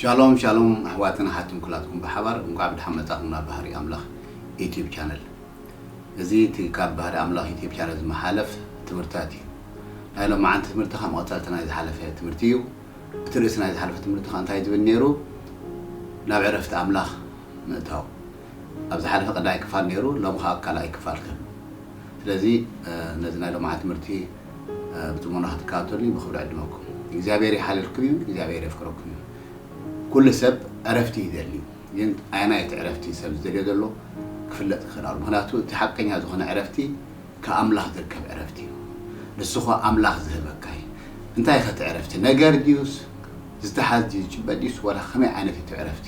ሻሎም ሻሎም ኣሕዋትን ኣሓትን ኩላትኩም ብሓባር እንኳዕ ብደሓን መጻኹም ናብ ባህሪ ኣምላኽ ዩቲዩብ ቻነል። እዚ እቲ ካብ ባህሪ ኣምላኽ ዩቲዩብ ቻነል ዝመሓለፍ ትምህርታት እዩ። ናይ ሎማዓንቲ ትምህርቲ ካብ መቐጸልቲ ናይ ዝሓለፈ ትምህርቲ እዩ። እቲ ርእሲ ናይ ዝሓለፈ ትምህርቲ ከ እንታይ ዝብል ነይሩ? ናብ ዕረፍቲ ኣምላኽ ምእታው። ኣብ ዝሓለፈ ቀዳይ ክፋል ነይሩ፣ ሎሚ ከዓ ካልኣይ ክፋል ክህብ። ስለዚ ነዚ ናይ ሎማዓ ትምህርቲ ብፅሞና ክትከታተሉ ብክብሪ ዕድመኩም። እግዚኣብሔር ይሓልልኩም እዩ። እግዚኣብሔር የፍቅረኩም እዩ። ኩሉ ሰብ ዕረፍቲ ይደሊ እዩ። ግን ኣየናይ እቲ ዕረፍቲ ሰብ ዝደልዮ ዘሎ ክፍለጥ ክኽእል ኣሎ። ምክንያቱ እቲ ሓቀኛ ዝኾነ ዕረፍቲ ካብ ኣምላኽ ዝርከብ ዕረፍቲ እዩ። ንሱ ኸ ኣምላኽ ዝህበካ እዩ። እንታይ ኸ እቲ ዕረፍቲ? ነገር ድዩስ ዝተሓዝ ድዩ ዝጭበጥ ድዩስ ዋላ ከመይ ዓይነት እዩ እቲ ዕረፍቲ?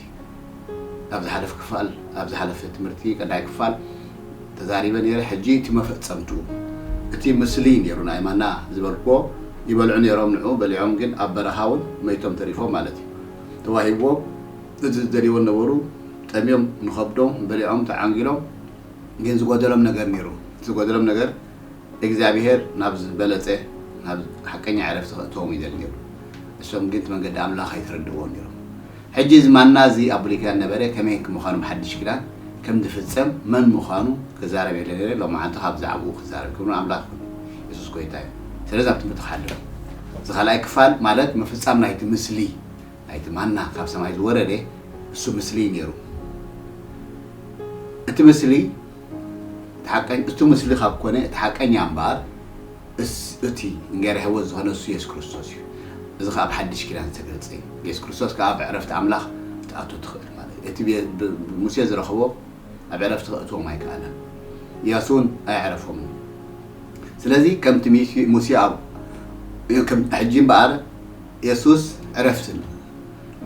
ኣብ ዝሓለፈ ክፋል ኣብ ዝሓለፈ ትምህርቲ ቀዳይ ክፋል ተዛሪበ ነይረ። ሕጂ እቲ መፈጸምትኡ እቲ ምስሊ ነይሩ ናይ ማና ዝበልክዎ ይበልዑ ነይሮም። ንዑ በሊዖም ግን ኣብ በረኻ እውን መይቶም ተሪፎም ማለት እዩ። ተዋሂብዎም እዚ ዝደልይዎ ነበሩ። ጠምዮም ንኸብዶም በሊዖም ተዓንጊሎም ግን ዝጎደሎም ነገር ነይሩ። ዝጎደሎም ነገር እግዚኣብሔር ናብ ዝበለጸ ናብ ሓቀኛ ዕረፍቲ ከእትዎም ይደሊ ነይሩ። እሶም ግን እቲ መንገዲ ኣምላኽ ኣይተረድእዎ ነይሮም። ሕጂ እዚ ማና እዚ ኣብ ብሉይ ኪዳን ነበረ ከመይ ምዃኑ ብሓድሽ ኪዳን ከም ዝፍጸም መን ምዃኑ ክዛረብ የለ ነይረ። ሎማዓንቲ ካብ ዛዕባኡ ክዛረብ ክብሩ ኣምላኽ ይኹን። የሱስ ጎይታ እዩ። ስለዚ ኣብ ትምህርቲ ክሓልፍ እዚ ካልኣይ ክፋል ማለት ምፍጻም ናይቲ ምስሊ ናይቲ ማና ካብ ሰማይ ዝወረደ እሱ ምስሊ እዩ ነይሩ። እቲ ምስሊ እቲ ሓቀኝ- እቲ ምስሊ ካብ ኮነ እቲ ሓቀኛ እምበኣር እስ- እቲ እንጌራ ህይወት ዝኾነ እሱ የሱስ ክርስቶስ እዩ። እዚ ከዓ ኣብ ሓድሽ ኪዳን ዝተገልጸ እዩ። የሱስ ክርስቶስ ከዓ ኣብ ዕረፍቲ ኣምላኽ ክትኣቱ ትኽእል ማለት እዩ። እቲ ቤ- ብ- ብሙሴ ዝረኸቦ ኣብ ዕረፍቲ ከእትዎም ኣይከኣለን። ኢያሱ እውን ኣየዕረፎምን። ስለዚ ከምቲ ሚሲ- ሙሴ ኣብ ከም ሕጂ እምበኣር የሱስ ዕረፍቲ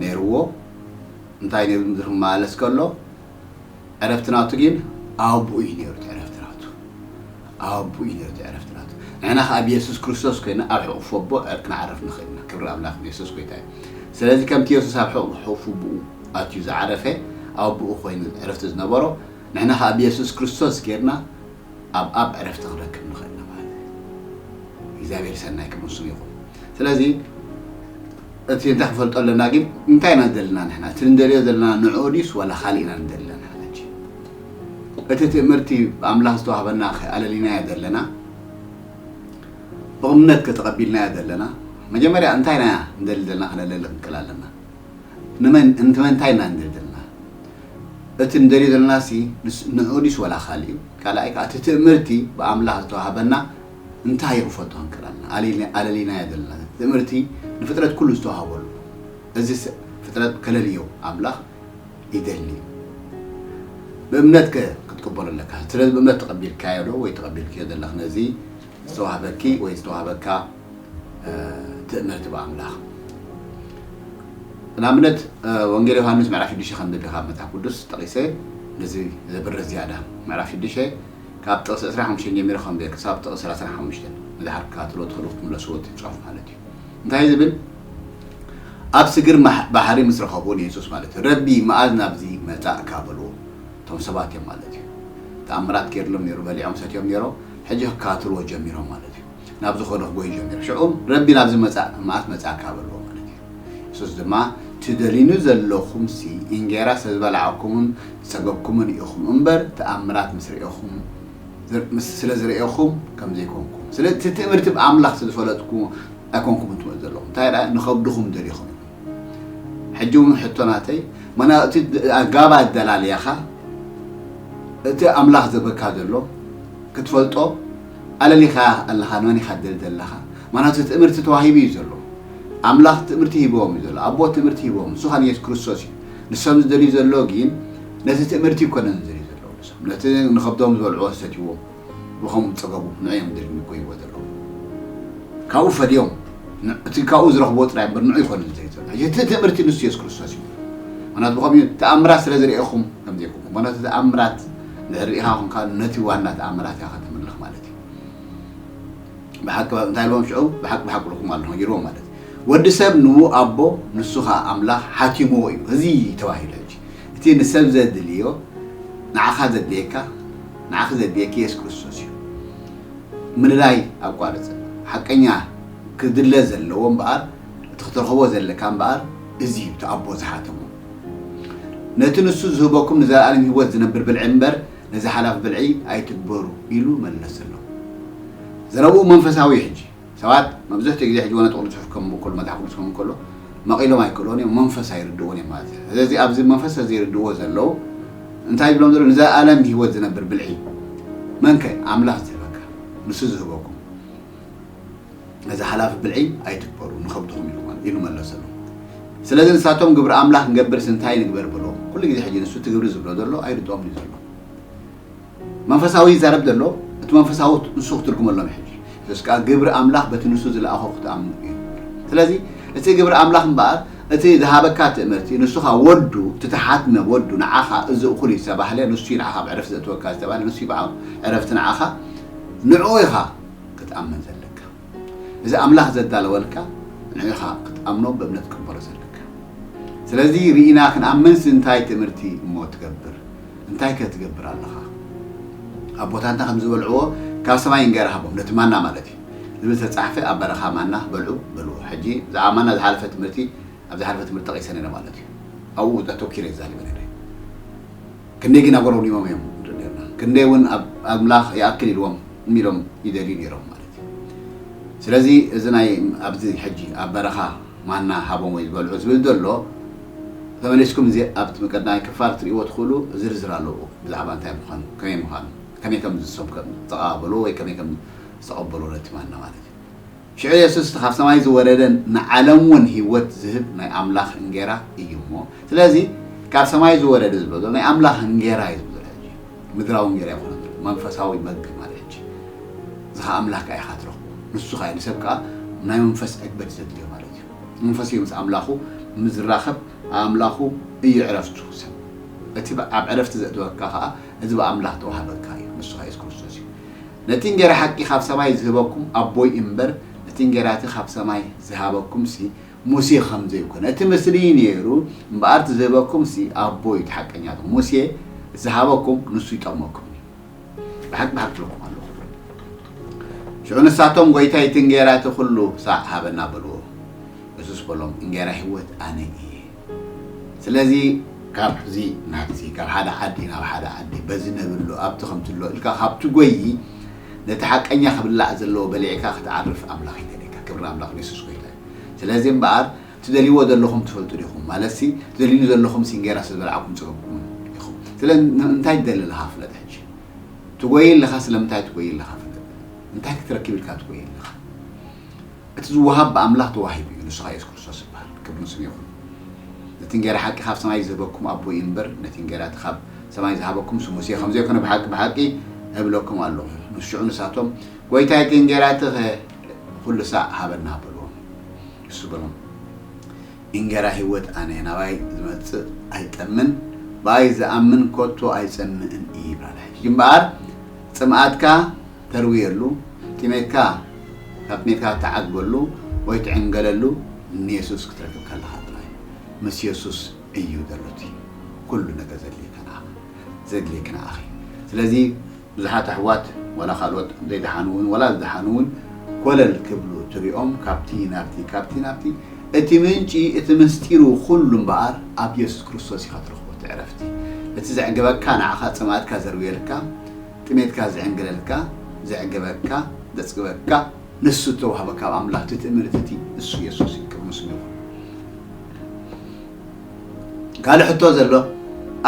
ነይርዎ። እንታይ ነይሩ ምድሪ ክመላለስ ከሎ ዕረፍቲ ናቱ ግን ኣቦኡ እዩ ነይሩ። እቲ ዕረፍቲ ናቱ ኣቦኡ እዩ ነይሩ። እቲ ዕረፍቲ ናቱ ንሕና ከኣ ብየሱስ ክርስቶስ ኮይና ኣብ ሕቑፎ ኣቦ ክንዓርፍ ንኽእል ኢና። ክብሪ ኣምላኽ ንየሱስ ጎይታ እዩ። ስለዚ ከምቲ የሱስ ኣብ ሕቑፎ ኣቦኡ ኣትዩ ዝዓረፈ ኣቦኡ ኮይኑ ዕረፍቲ ዝነበሮ ንሕና ከኣ ብየሱስ ክርስቶስ ጌርና ኣብ ኣብ ዕረፍቲ ክንረክብ ንኽእል ኢና ማለት እዩ። እግዚኣብሔር ሰናይ ክምስሉ ይኹን። ስለዚ እቲ እንታይ ክንፈልጦ ኣለና ግን እንታይ ኢና ንደልና ንሕና እቲ ንደልዮ ዘለና ንዕኡ ድዩስ ዋላ ካልእ ኢና ንደልና ንሕና ሕጂ እቲ ትእምርቲ ብኣምላኽ ዝተዋህበና ኣለሊናዮ ዘለና ብእምነት ከተቐቢልናዮ ዘለና መጀመርያ እንታይ ኢና ንደሊ ዘለና ክነለሊ ክንክእል ኣለና ንመን እንትመንታይ ኢና ንደሊ ዘለና እቲ ንደልዮ ዘለና ሲ ንዑ ዲስ ወላ ካልእ እዩ ካልኣይ ከዓ እቲ ትእምርቲ ብኣምላኽ ዝተዋህበና እንታይ እዩ ክፈቶ ክንክእል ኣለና ኣለሊናዮ ዘለና ትእምርቲ ንፍጥረት ኩሉ ዝተዋህበሉ እዚ ፍጥረት ከለልዮ ኣምላኽ ይደሊ ብእምነት ከ ክትቅበሎ ኣለካ ስለዚ ብእምነት ተቐቢልካዮ ዶ ወይ ተቐቢልክዮ ዘለኽ ነዚ ዝተዋህበኪ ወይ ዝተዋህበካ ትእምርቲ ብኣምላኽ ንኣብነት ወንጌል ዮሃንስ ምዕራፍ ሽዱሽተ ከም ዘቢኻ መጽሓፍ ቅዱስ ጠቒሰ ነዚ ዘብርህ ዝያዳ ምዕራፍ ሽዱሽተ ካብ ጥቕሲ ዕስራን ሓሙሽተን ጀሚረ ከም ክሳብ ጥቕሲ ሰላሳን ሓሙሽተን ንድሓር ክትከታተልዎ ትኽእሉ ክትምለስዎ ትጻፉ ማለት እዩ እንታይ ዝብል ኣብ ስግር ባሕሪ ምስ ረኸብዎ ንየሱስ ማለት እዩ ረቢ መኣዝ ናብዚ መጻእካ በልዎ እቶም ሰባት እዮም ማለት እዩ ተኣምራት ገይርሎም ነይሩ በሊዖም ሰትዮም ነይሮም ሕጂ ክከታተልዎ ጀሚሮም ማለት እዩ ናብ ዝኾነ ክጎዩ ጀሚሮም ሽዑ ረቢ ናብዚ መጻእ መኣት መጻእካ በልዎ ማለት እዩ የሱስ ድማ ትደልዩኒ ዘለኹምሲ እንጌራ ስለ ዝበላዕኩምን ዝጸገብኩምን ኢኹም እምበር ተኣምራት ምስ ርእኹም ስለ ዝርእኹም ከም ዘይኮንኩም ስለ እቲ ትእምርቲ ብኣምላኽ ስለ ዝፈለጥኩ ኣይኮንኩምን ትመፁ ዘለኹም እንታይ ደኣ ንኸብድኹም ደሊኹም ሕጂ እውን ሕቶ ናተይ መና እቲ ኣጋባ ኣደላልያኻ እቲ ኣምላኽ ዘበካ ዘሎ ክትፈልጦ ኣለሊኻ ኣለኻ ንመን ኢኻ ትደሊ ዘለኻ ማናቱ ትእምርቲ ተዋሂቡ እዩ ዘሎ ኣምላኽ ትእምርቲ ሂብዎም እዩ ዘሎ ኣቦ ትእምርቲ ሂብዎም ንሱ ኻን የሱስ ክርስቶስ እዩ ንሶም ዝደልዩ ዘሎ ግን ነቲ ትእምርቲ ይኮነን ዝደልዩ ዘለዉ ንሶም ነቲ ንኸብዶም ዝበልዕዎ ዝሰትይዎ ብኸምኡ ዝፀገቡ ንዕዮም ዝደልዩ ይጎይዎ ዘለዉ ካብኡ ፈድዮም እቲ ካብኡ ዝረኽብዎ ጥራይ እምበር ንዑ ይኮነን ዝደልዩ ዘሎ ሕጂ እቲ ትእምርቲ ንሱ የሱስ ክርስቶስ እዩ ምክንያቱ ብኸምኡ ተኣምራት ስለ ዝርእኹም ከም ዘይኮንኩም ምክንያቱ ተኣምራት እንድሕር ርኢኻ ኮንካ ነቲ ዋና ተኣምራት ኢኻ ከተምልኽ ማለት እዩ ብሓቂ እንታይ ኢልዎም ሽዑ ብሓቂ ብሓቂ ኢልኩም ኣለኹ ነጊርዎም ማለት እዩ ወዲ ሰብ ንኡ ኣቦ ንሱ ኸዓ ኣምላኽ ሓቲምዎ እዩ እዚ ተባሂሉ ሕጂ እቲ ንሰብ ዘድልዮ ንዓኻ ዘድልየካ ንዓኺ ዘድልየኪ የሱስ ክርስቶስ እዩ ምድላይ ኣቋርጽ ሓቀኛ ክድለ ዘለዎ እምበኣር እቲ ክትረኽቦ ዘለካ እምበኣር እዚ እዩ እቲ ኣቦ ዝሓተሞ። ነቲ ንሱ ዝህበኩም ንዘለኣለም ህይወት ዝነብር ብልዒ እምበር፣ ነዚ ሓላፊ ብልዒ ኣይትግበሩ ኢሉ መለሰሎም። ዘረብኡ መንፈሳዊ እዩ። ሕጂ ሰባት መብዝሕትኡ ግዜ ሕጂ ወነ ጥቕሊ ጽሑፍ ከም ከሎ፣ መጽሓፍ ቅዱስ ከም ከሎ መቒሎም ኣይክእልዎን እዮም፣ መንፈስ ኣይርድእዎን እዮም ማለት እዩ። ስለዚ ኣብዚ መንፈስ ዘይርድእዎ ዘለዉ እንታይ ይብሎም ዘሎ? ንዘለኣለም ህይወት ዝነብር ብልዒ መንከ? ኣምላኽ ዝህበካ፣ ንሱ ዝህበኩም። ነዚ ሓላፊ ብልዒ ኣይትግበሩ፣ ንኸብድኹም ኢሉ ማለት፣ ኢሉ መለሰሉ። ስለዚ ንሳቶም ግብሪ ኣምላኽ ክንገብርስ እንታይ ንግበር ብሎ። ኩሉ ግዜ ሕጂ ንሱ እቲ ግብሪ ዝብሎ ዘሎ ኣይርድኦም እዩ ዘሎ። መንፈሳዊ ይዛረብ ዘሎ፣ እቲ መንፈሳዊ ንሱ ክትርጉመሎም ሕጂ። የሱስ ከኣ ግብሪ ኣምላኽ በቲ ንሱ ዝለኣኾ ክትኣምኑ እዩ። ስለዚ እቲ ግብሪ ኣምላኽ እምበኣር እቲ ዝሃበካ ትእምርቲ፣ ንሱኻ ወዱ፣ እቲ ተሓትመ ወዱ ንዓኻ እዚ እኹል እዩ ዝተባህለ፣ ንሱ እዩ ንዓኻ ኣብ ዕረፍቲ ዘእትወካ ዝተባህለ፣ ንሱ እዩ በዓል ዕረፍቲ ንዓኻ፣ ንዕኡ ኢኻ ክትኣምን ዘለካ። እዚ ኣምላኽ ዘዳለወልካ ንዕኻ ክትኣምኖ ብእምነት ክትቅበሎ ዘለካ። ስለዚ ርኢና ክንኣምንስ እንታይ ትእምርቲ እሞ ትገብር? እንታይ ከ ትገብር ኣለኻ? ኣቦታትና ከም ዝበልዕዎ ካብ ሰማይ እንጌራ ሃቦም፣ ነቲ ማና ማለት እዩ። ዝብል ተጻሕፈ ኣብ በረኻ ማና በልዑ በልዎ። ሕጂ ብዛዕባ ማና ዝሓለፈ ትምህርቲ፣ ኣብ ዝሓለፈ ትምህርቲ ጠቒሰ ነይረ ማለት እዩ። ኣብኡ ኣተኪረ ይዛረበ ነይረ። ክንደይ ግን ኣጎረብኒሞም እዮም ንርኢ ነርና። ክንደይ እውን ኣብ ኣምላኽ ይኣክል ኢልዎም ኢሎም ይደልዩ ነይሮም ማለት እዩ። ስለዚ እዚ ናይ ኣብዚ ሕጂ ኣብ በረኻ ማና ሃቦም ወይ ዝበልዑ ዝብል ዘሎ ተመሊስኩም እዚ ኣብቲ ቀዳማይ ክፋል ክትርእይዎ ትኽእሉ ዝርዝር ኣለዎ ብዛዕባ እንታይ ምዃኑ ከመይ ምዃኑ ከመይ ከም ዝሶም ከም ዝተቐባበሉ ወይ ከመይ ከም ዝተቐበሉ ነቲ ማና ማለት እዩ። ሽዑ የሱስ እቲ ካብ ሰማይ ዝወረደ ንዓለም እውን ህይወት ዝህብ ናይ ኣምላኽ እንጌራ እዩ እሞ፣ ስለዚ ካብ ሰማይ ዝወረደ ዝብሎ ዘሎ ናይ ኣምላኽ እንጌራ እዩ ዝብሎ ዘሎ ሕጂ። ምድራዊ እንጌራ ይኮነ ዘሎ መንፈሳዊ መግቢ ማለት ሕጂ እዚ ከዓ ኣምላኽ ከዓ ኢኻ ትረኽቦ። ንሱ ከዓ ንሰብ ከዓ ናይ መንፈስ ዕግበት ዘድልዮ ማለት እዩ። መንፈስ እዩ ምስ ኣምላኹ ምዝራኸብ ኣምላኹ እዩ ዕረፍቱ ሰብ። እቲ ኣብ ዕረፍቲ ዘእትወካ ከዓ እዚ ብኣምላኽ ተዋህበካ እዩ። ንሱ ከዓ የሱስ ክርስቶስ እዩ። ነቲ እንጌራ ሓቂ ካብ ሰማይ ዝህበኩም ኣቦይ እምበር ነቲ እንጌራ እቲ ካብ ሰማይ ዝሃበኩም ሲ ሙሴ ከም ዘይኮነ እቲ ምስሊ ነይሩ እምበኣር እቲ ዝህበኩም ሲ ኣቦ እዩ እቲ ሓቀኛ። ሙሴ ዝሃበኩም ንሱ ይጠቕመኩም እዩ። ብሓቂ ብሓቂ ትብለኩም ኣለኹ። ሽዑ ንሳቶም ጎይታይ እቲ እንጌራ እቲ ኩሉ ሳዕ ሃበና በልዎ። የሱስ በሎም እንጌራ ህይወት ኣነ እየ። ስለዚ ካብዚ ናብዚ ካብ ሓደ ዓዲ ናብ ሓደ ዓዲ በዚ ነብሎ ኣብቲ ከምትሎ ኢልካ ካብ ትጎይ ነቲ ሓቀኛ ክብላዕ ዘለዎ በሊዕካ ክትዓርፍ ኣምላኽ ይደልየካ። ክብሪ ኣምላኽ ንየሱስ ጎይታ እዩ። ስለዚ እምበኣር ትደልይዎ ዘለኹም ትፈልጡ ዲኹም? ማለትሲ ትደልዩ ዘለኹም ሲ እንጌራ ስለ ዝበላዕኩም ጸገምኩም ኢኹም። ስለ እንታይ ትደሊ ኣለኻ ፍለጥ። ሕጂ ትጎይ ኣለኻ። ስለምንታይ ትጎይ ኣለኻ ፍለጥ። እንታይ ክትረክብ ኢልካ ትጎይ ኣለኻ? እቲ ዝወሃብ ብኣምላኽ ተዋሂቡ እዩ። ንሱ ኸኣ የሱስ ክርስቶስ ይበሃል። ክብሪ ንስሙ ይኹን። ነቲ እንጌራ ሓቂ ካብ ሰማይ ዝህበኩም ኣቦይ እምበር ነቲ እንጌራ እቲ ካብ ሰማይ ዝሃበኩም ስሙስ እየ ከም ዘይኮነ ብሓቂ ብሓቂ እብለኩም ኣለኹ። ንሱ ሽዑ ንሳቶም ጎይታይ እቲ እንጌራ እቲ ኸ ኩሉ ሳዕ ሃበና በልዎም። እሱ በሎም እንጌራ ህይወት ኣነ ናባይ ዝመጽእ ኣይጠምን፣ ብኣይ ዝኣምን ኮቶ ኣይጸምእን እዩ ይብላለ። ሕጂ እምበኣር ጽምኣትካ ተርውየሉ፣ ጥሜትካ ካብ ጥሜትካ ትዓግበሉ ወይ ትዕንገለሉ ንየሱስ ክትረክብ ከለኻ ጥራይ። ምስ የሱስ እዩ ዘሎ እቲ ኩሉ ነገር ዘድልየካ ንዓኻ፣ ዘድልየኪ ንዓኺ። ስለዚ ብዙሓት ኣሕዋት ዋላ ካልኦት ዘይደሓኑ እውን ዋላ ዝደሓኑ እውን ኮለል ክብሉ ትሪኦም ካብቲ ናብቲ ካብቲ ናብቲ። እቲ ምንጪ እቲ ምስጢሩ ኩሉ እምበኣር ኣብ የሱስ ክርስቶስ ኢኻ ትረኽቦ እቲ ዕረፍቲ። እቲ ዘዕግበካ ንዓኻ ጽምኣትካ ዘርውየልካ ጥሜትካ ዝዕንግለልካ፣ ዘዕገበካ፣ ዘጽግበካ፣ ንሱ እተዋህበካ ኣብ ኣምላኽ እቲ ትእምርቲ እቲ እሱ የሱስ እዩ። ክብሪ ንስሙ ይኹን። ካልእ ሕቶ ዘሎ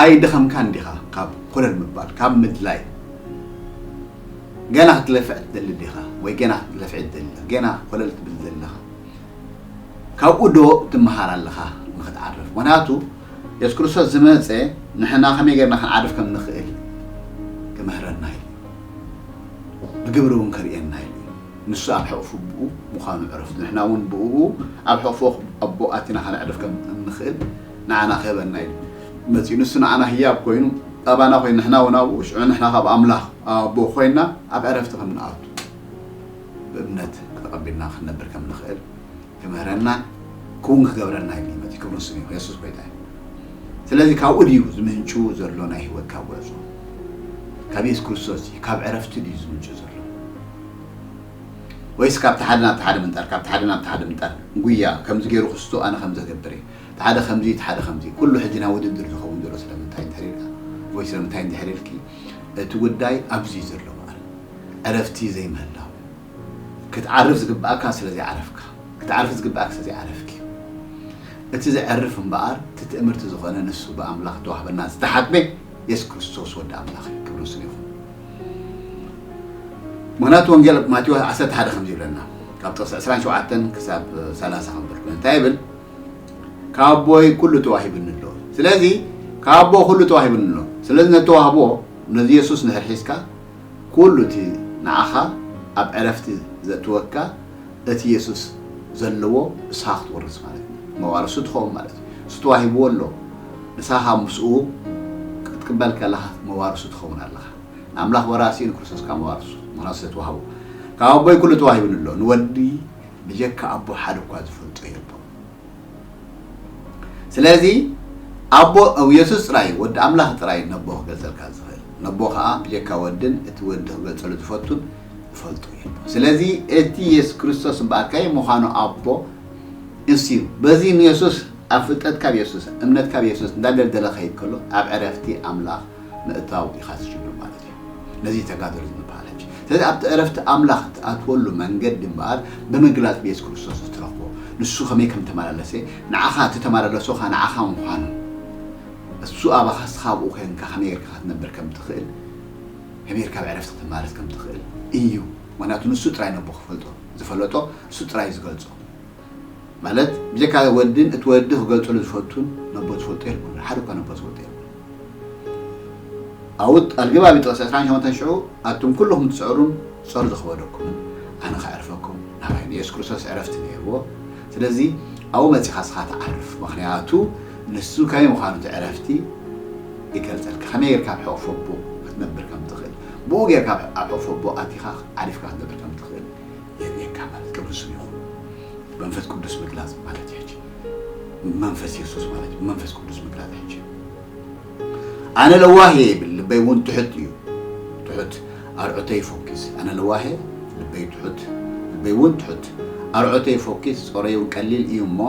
ኣይደኸምካን ዲኻ? ካብ ኮለል ምባል ካብ ምድላይ ገና ክትለፍዕ ትደሊ ዲኻ? ወይ ገና ክትለፍዕ ትደሊ ገና ኮለል ትብል ዘለኻ? ካብኡ ዶ ትመሃር ኣለኻ ንኽትዓርፍ? ምኽንያቱ የሱስ ክርስቶስ ዝመጸ ንሕና ከመይ ጌርና ክንዓርፍ ከም ንኽእል ክምህረና እዩ። ብግብሪ እውን ከርእየና እዩ። ንሱ ኣብ ሕቕፉ ብኡ ምዃኑ ዕረፍቱ ንሕና እውን ብኡ ኣብ ሕቕፎ ኣቦ ኣቲና ከነዕርፍ ከም እንኽእል ንዓና ክህበና እዩ መጺኡ። ንሱ ንዓና ህያብ ኮይኑ ኣባና ኮይኑ ንሕና እውን ኣብኡ ሽዑ ንሕና ካብ ኣምላኽ ኣቦ ኮይና ኣብ ዕረፍቲ ከም ንኣቱ ብእምነት ተቐቢልና ክንነብር ከም ንኽእል ክምህረና ክውን ክገብረና እዩ መፂኡ። ክብሩ ስም ይኹን የሱስ ጎይታ እዩ። ስለዚ ካብኡ ድዩ ዝምንጩ ዘሎ ናይ ህይወትካ ጉዕዞ? ካብ የሱስ ክርስቶስ ድዩ ካብ ዕረፍቲ ድዩ ዝምንጩ ዘሎ? ወይስ ካብቲ ሓደ ናብቲ ሓደ ምንጣር ካብቲ ሓደ ናብቲ ሓደ ምንጣር ጉያ ከምዚ ገይሩ ክስቶ ኣነ ከም ዘገብር እየ? ሓደ ከምዚ፣ እቲ ሓደ ከምዚ። ኩሉ ሕጂ ናይ ውድድር ዝኸውን ዘሎ ስለምንታይ እንድሕር ኢልካ፣ ወይ ስለምንታይ እንድሕር ኢልኪ፣ እቲ ጉዳይ ኣብዚ እዩ ዘሎ እምበኣር። ዕረፍቲ ዘይምህላው። ክትዓርፍ ዝግብኣካ ስለ ዘይዓረፍካ፣ ክትዓርፍ ዝግብኣካ ስለ ዘይዓረፍኪ። እቲ ዘዕርፍ እምበኣር፣ እቲ ትእምርቲ ዝኾነ ንሱ ብኣምላኽ ተዋህበና ዝተሓትመ የሱስ ክርስቶስ ወዲ ኣምላኽ እዩ። ክብሪ ንሱ ይኹን። ምኽንያቱ ወንጌል ማቴዎስ ዓሰርተ ሓደ ከምዚ ይብለና፣ ካብ ጥቕሲ ዕስራን ሸውዓተን ክሳብ ሰላሳ ከንብብ። እንታይ ይብል? ካብ ኣቦይ ኩሉ ተዋሂቡኒ ኣሎ። ስለዚ ካብ ኣቦ ኩሉ ተዋሂቡኒ ኣሎ። ስለዚ ነቲ ተዋህቦ ነዚ የሱስ እንድሕር ሒዝካ፣ ኩሉ እቲ ንዓኻ ኣብ ዕረፍቲ ዘእትወካ እቲ የሱስ ዘለዎ ንስኻ ክትወርስ ማለት እዩ። መዋርሱ ትኸውን ማለት እዩ። እሱ ተዋሂብዎ ኣሎ። ንስኻ ምስኡ ክትቅበል ከለኻ መዋርሱ ትኸውን ኣለኻ። ንኣምላኽ ወራሲ፣ ንክርስቶስ ከኣ መዋርሱ፣ ምኽንያቱ ስለ ተዋህቦ። ካብ ኣቦይ ኩሉ ተዋሂቡኒ ኣሎ። ንወዲ ብጀካ ኣቦ ሓደ እኳ ዝፈልጦ የልቦን። ስለዚ ኣቦ፣ የሱስ ጥራይ፣ ወዲ ኣምላኽ ጥራይ ነቦ ክገልጸልካ ዝኽእል። ነቦ ከኣ ብጀካ ወድን እቲ ወዲ ክገልጸሉ ዝፈቱን ዝፈልጦ የልቦን። ስለዚ እቲ የሱስ ክርስቶስ እምበኣር ከመይ ምዃኑ ኣቦ እሱ እዩ። በዚ ንየሱስ ኣብ ፍልጠትካ ኣብ የሱስ፣ እምነትካ ኣብ የሱስ እንዳደልደለ ክኸይድ ከሎ፣ ኣብ ዕረፍቲ ኣምላኽ ምእታው ኢኻ ትጅምር ማለት እዩ። ነዚ ተጋደሉ ዝበሃል ሕጂ። ስለዚ ኣብቲ ዕረፍቲ ኣምላኽ እትኣትወሉ መንገዲ እምበኣር ብምግላጽ ብየሱስ ክርስቶስ እትረኽቦ። ንሱ ከመይ ከም ተመላለሰ፣ ንዓኻ እቲ ተመላለሶኻ ንዓኻ ምዃኑ፣ እሱ ኣባኻ፣ ንስኻ ኣብኡ ኮይንካ ከመይ ጌርካ ክትነብር ከም ትኽእል፣ ከመይ ጌርካ ኣብ ዕረፍቲ ክትመላለስ ከም ትኽእል እዩ። ምኽንያቱ ንሱ ጥራይ ነቦ ክፈልጦ፣ ዝፈለጦ፣ ንሱ ጥራይ ዝገልጾ። ማለት ብጀካ ወድን እቲ ወዲ ክገልጸሉ ዝፈቱን ነቦ ዝፈልጦ የልቦን። ሓደ እኳ ነቦ ዝፈልጦ የልቦን። ኣብኡ ኣልግባብ ጥቕሲ ዕስራን ሸሞንተን ሽዑ ኣቱም ኩልኹም ትጽዕሩን ትጸሩ ዝኸበደኩምን ኣነ ከዕርፈኩም ናባይ። ንየሱስ ክርስቶስ ዕረፍቲ ነይርዎ። ስለዚ ኣብኡ መጺኻ ንስኻ ትዓርፍ። ምኽንያቱ ንሱ ከመይ ምዃኑ እቲ ዕረፍቲ ይገልጸልካ። ከመይ ጌርካ ኣብ ሕቑፎ ኣቦ ክትነብር ከም ትኽእል፣ ብኡ ጌርካ ኣብ ሕቑፎ ኣቦ ኣቲኻ ዓሪፍካ ክትነብር ከም ትኽእል የርእየካ ማለት። ክብሪ ንሱ ይኹን። መንፈስ ቅዱስ ምግላጽ ማለት እዩ። ሕጂ መንፈስ የሱስ ማለት እዩ። መንፈስ ቅዱስ ምግላጽ ሕጂ። ኣነ ለዋህ እየ ይብል፣ ልበይ እውን ትሑት እዩ። ትሑት፣ ኣርዑተይ ፎኪስ። ኣነ ለዋህ እየ፣ ልበይ ትሑት፣ ልበይ እውን ትሑት። ኣርዑተይ ፎኪስ፣ ጾረይ እውን ቀሊል እዩ እሞ፣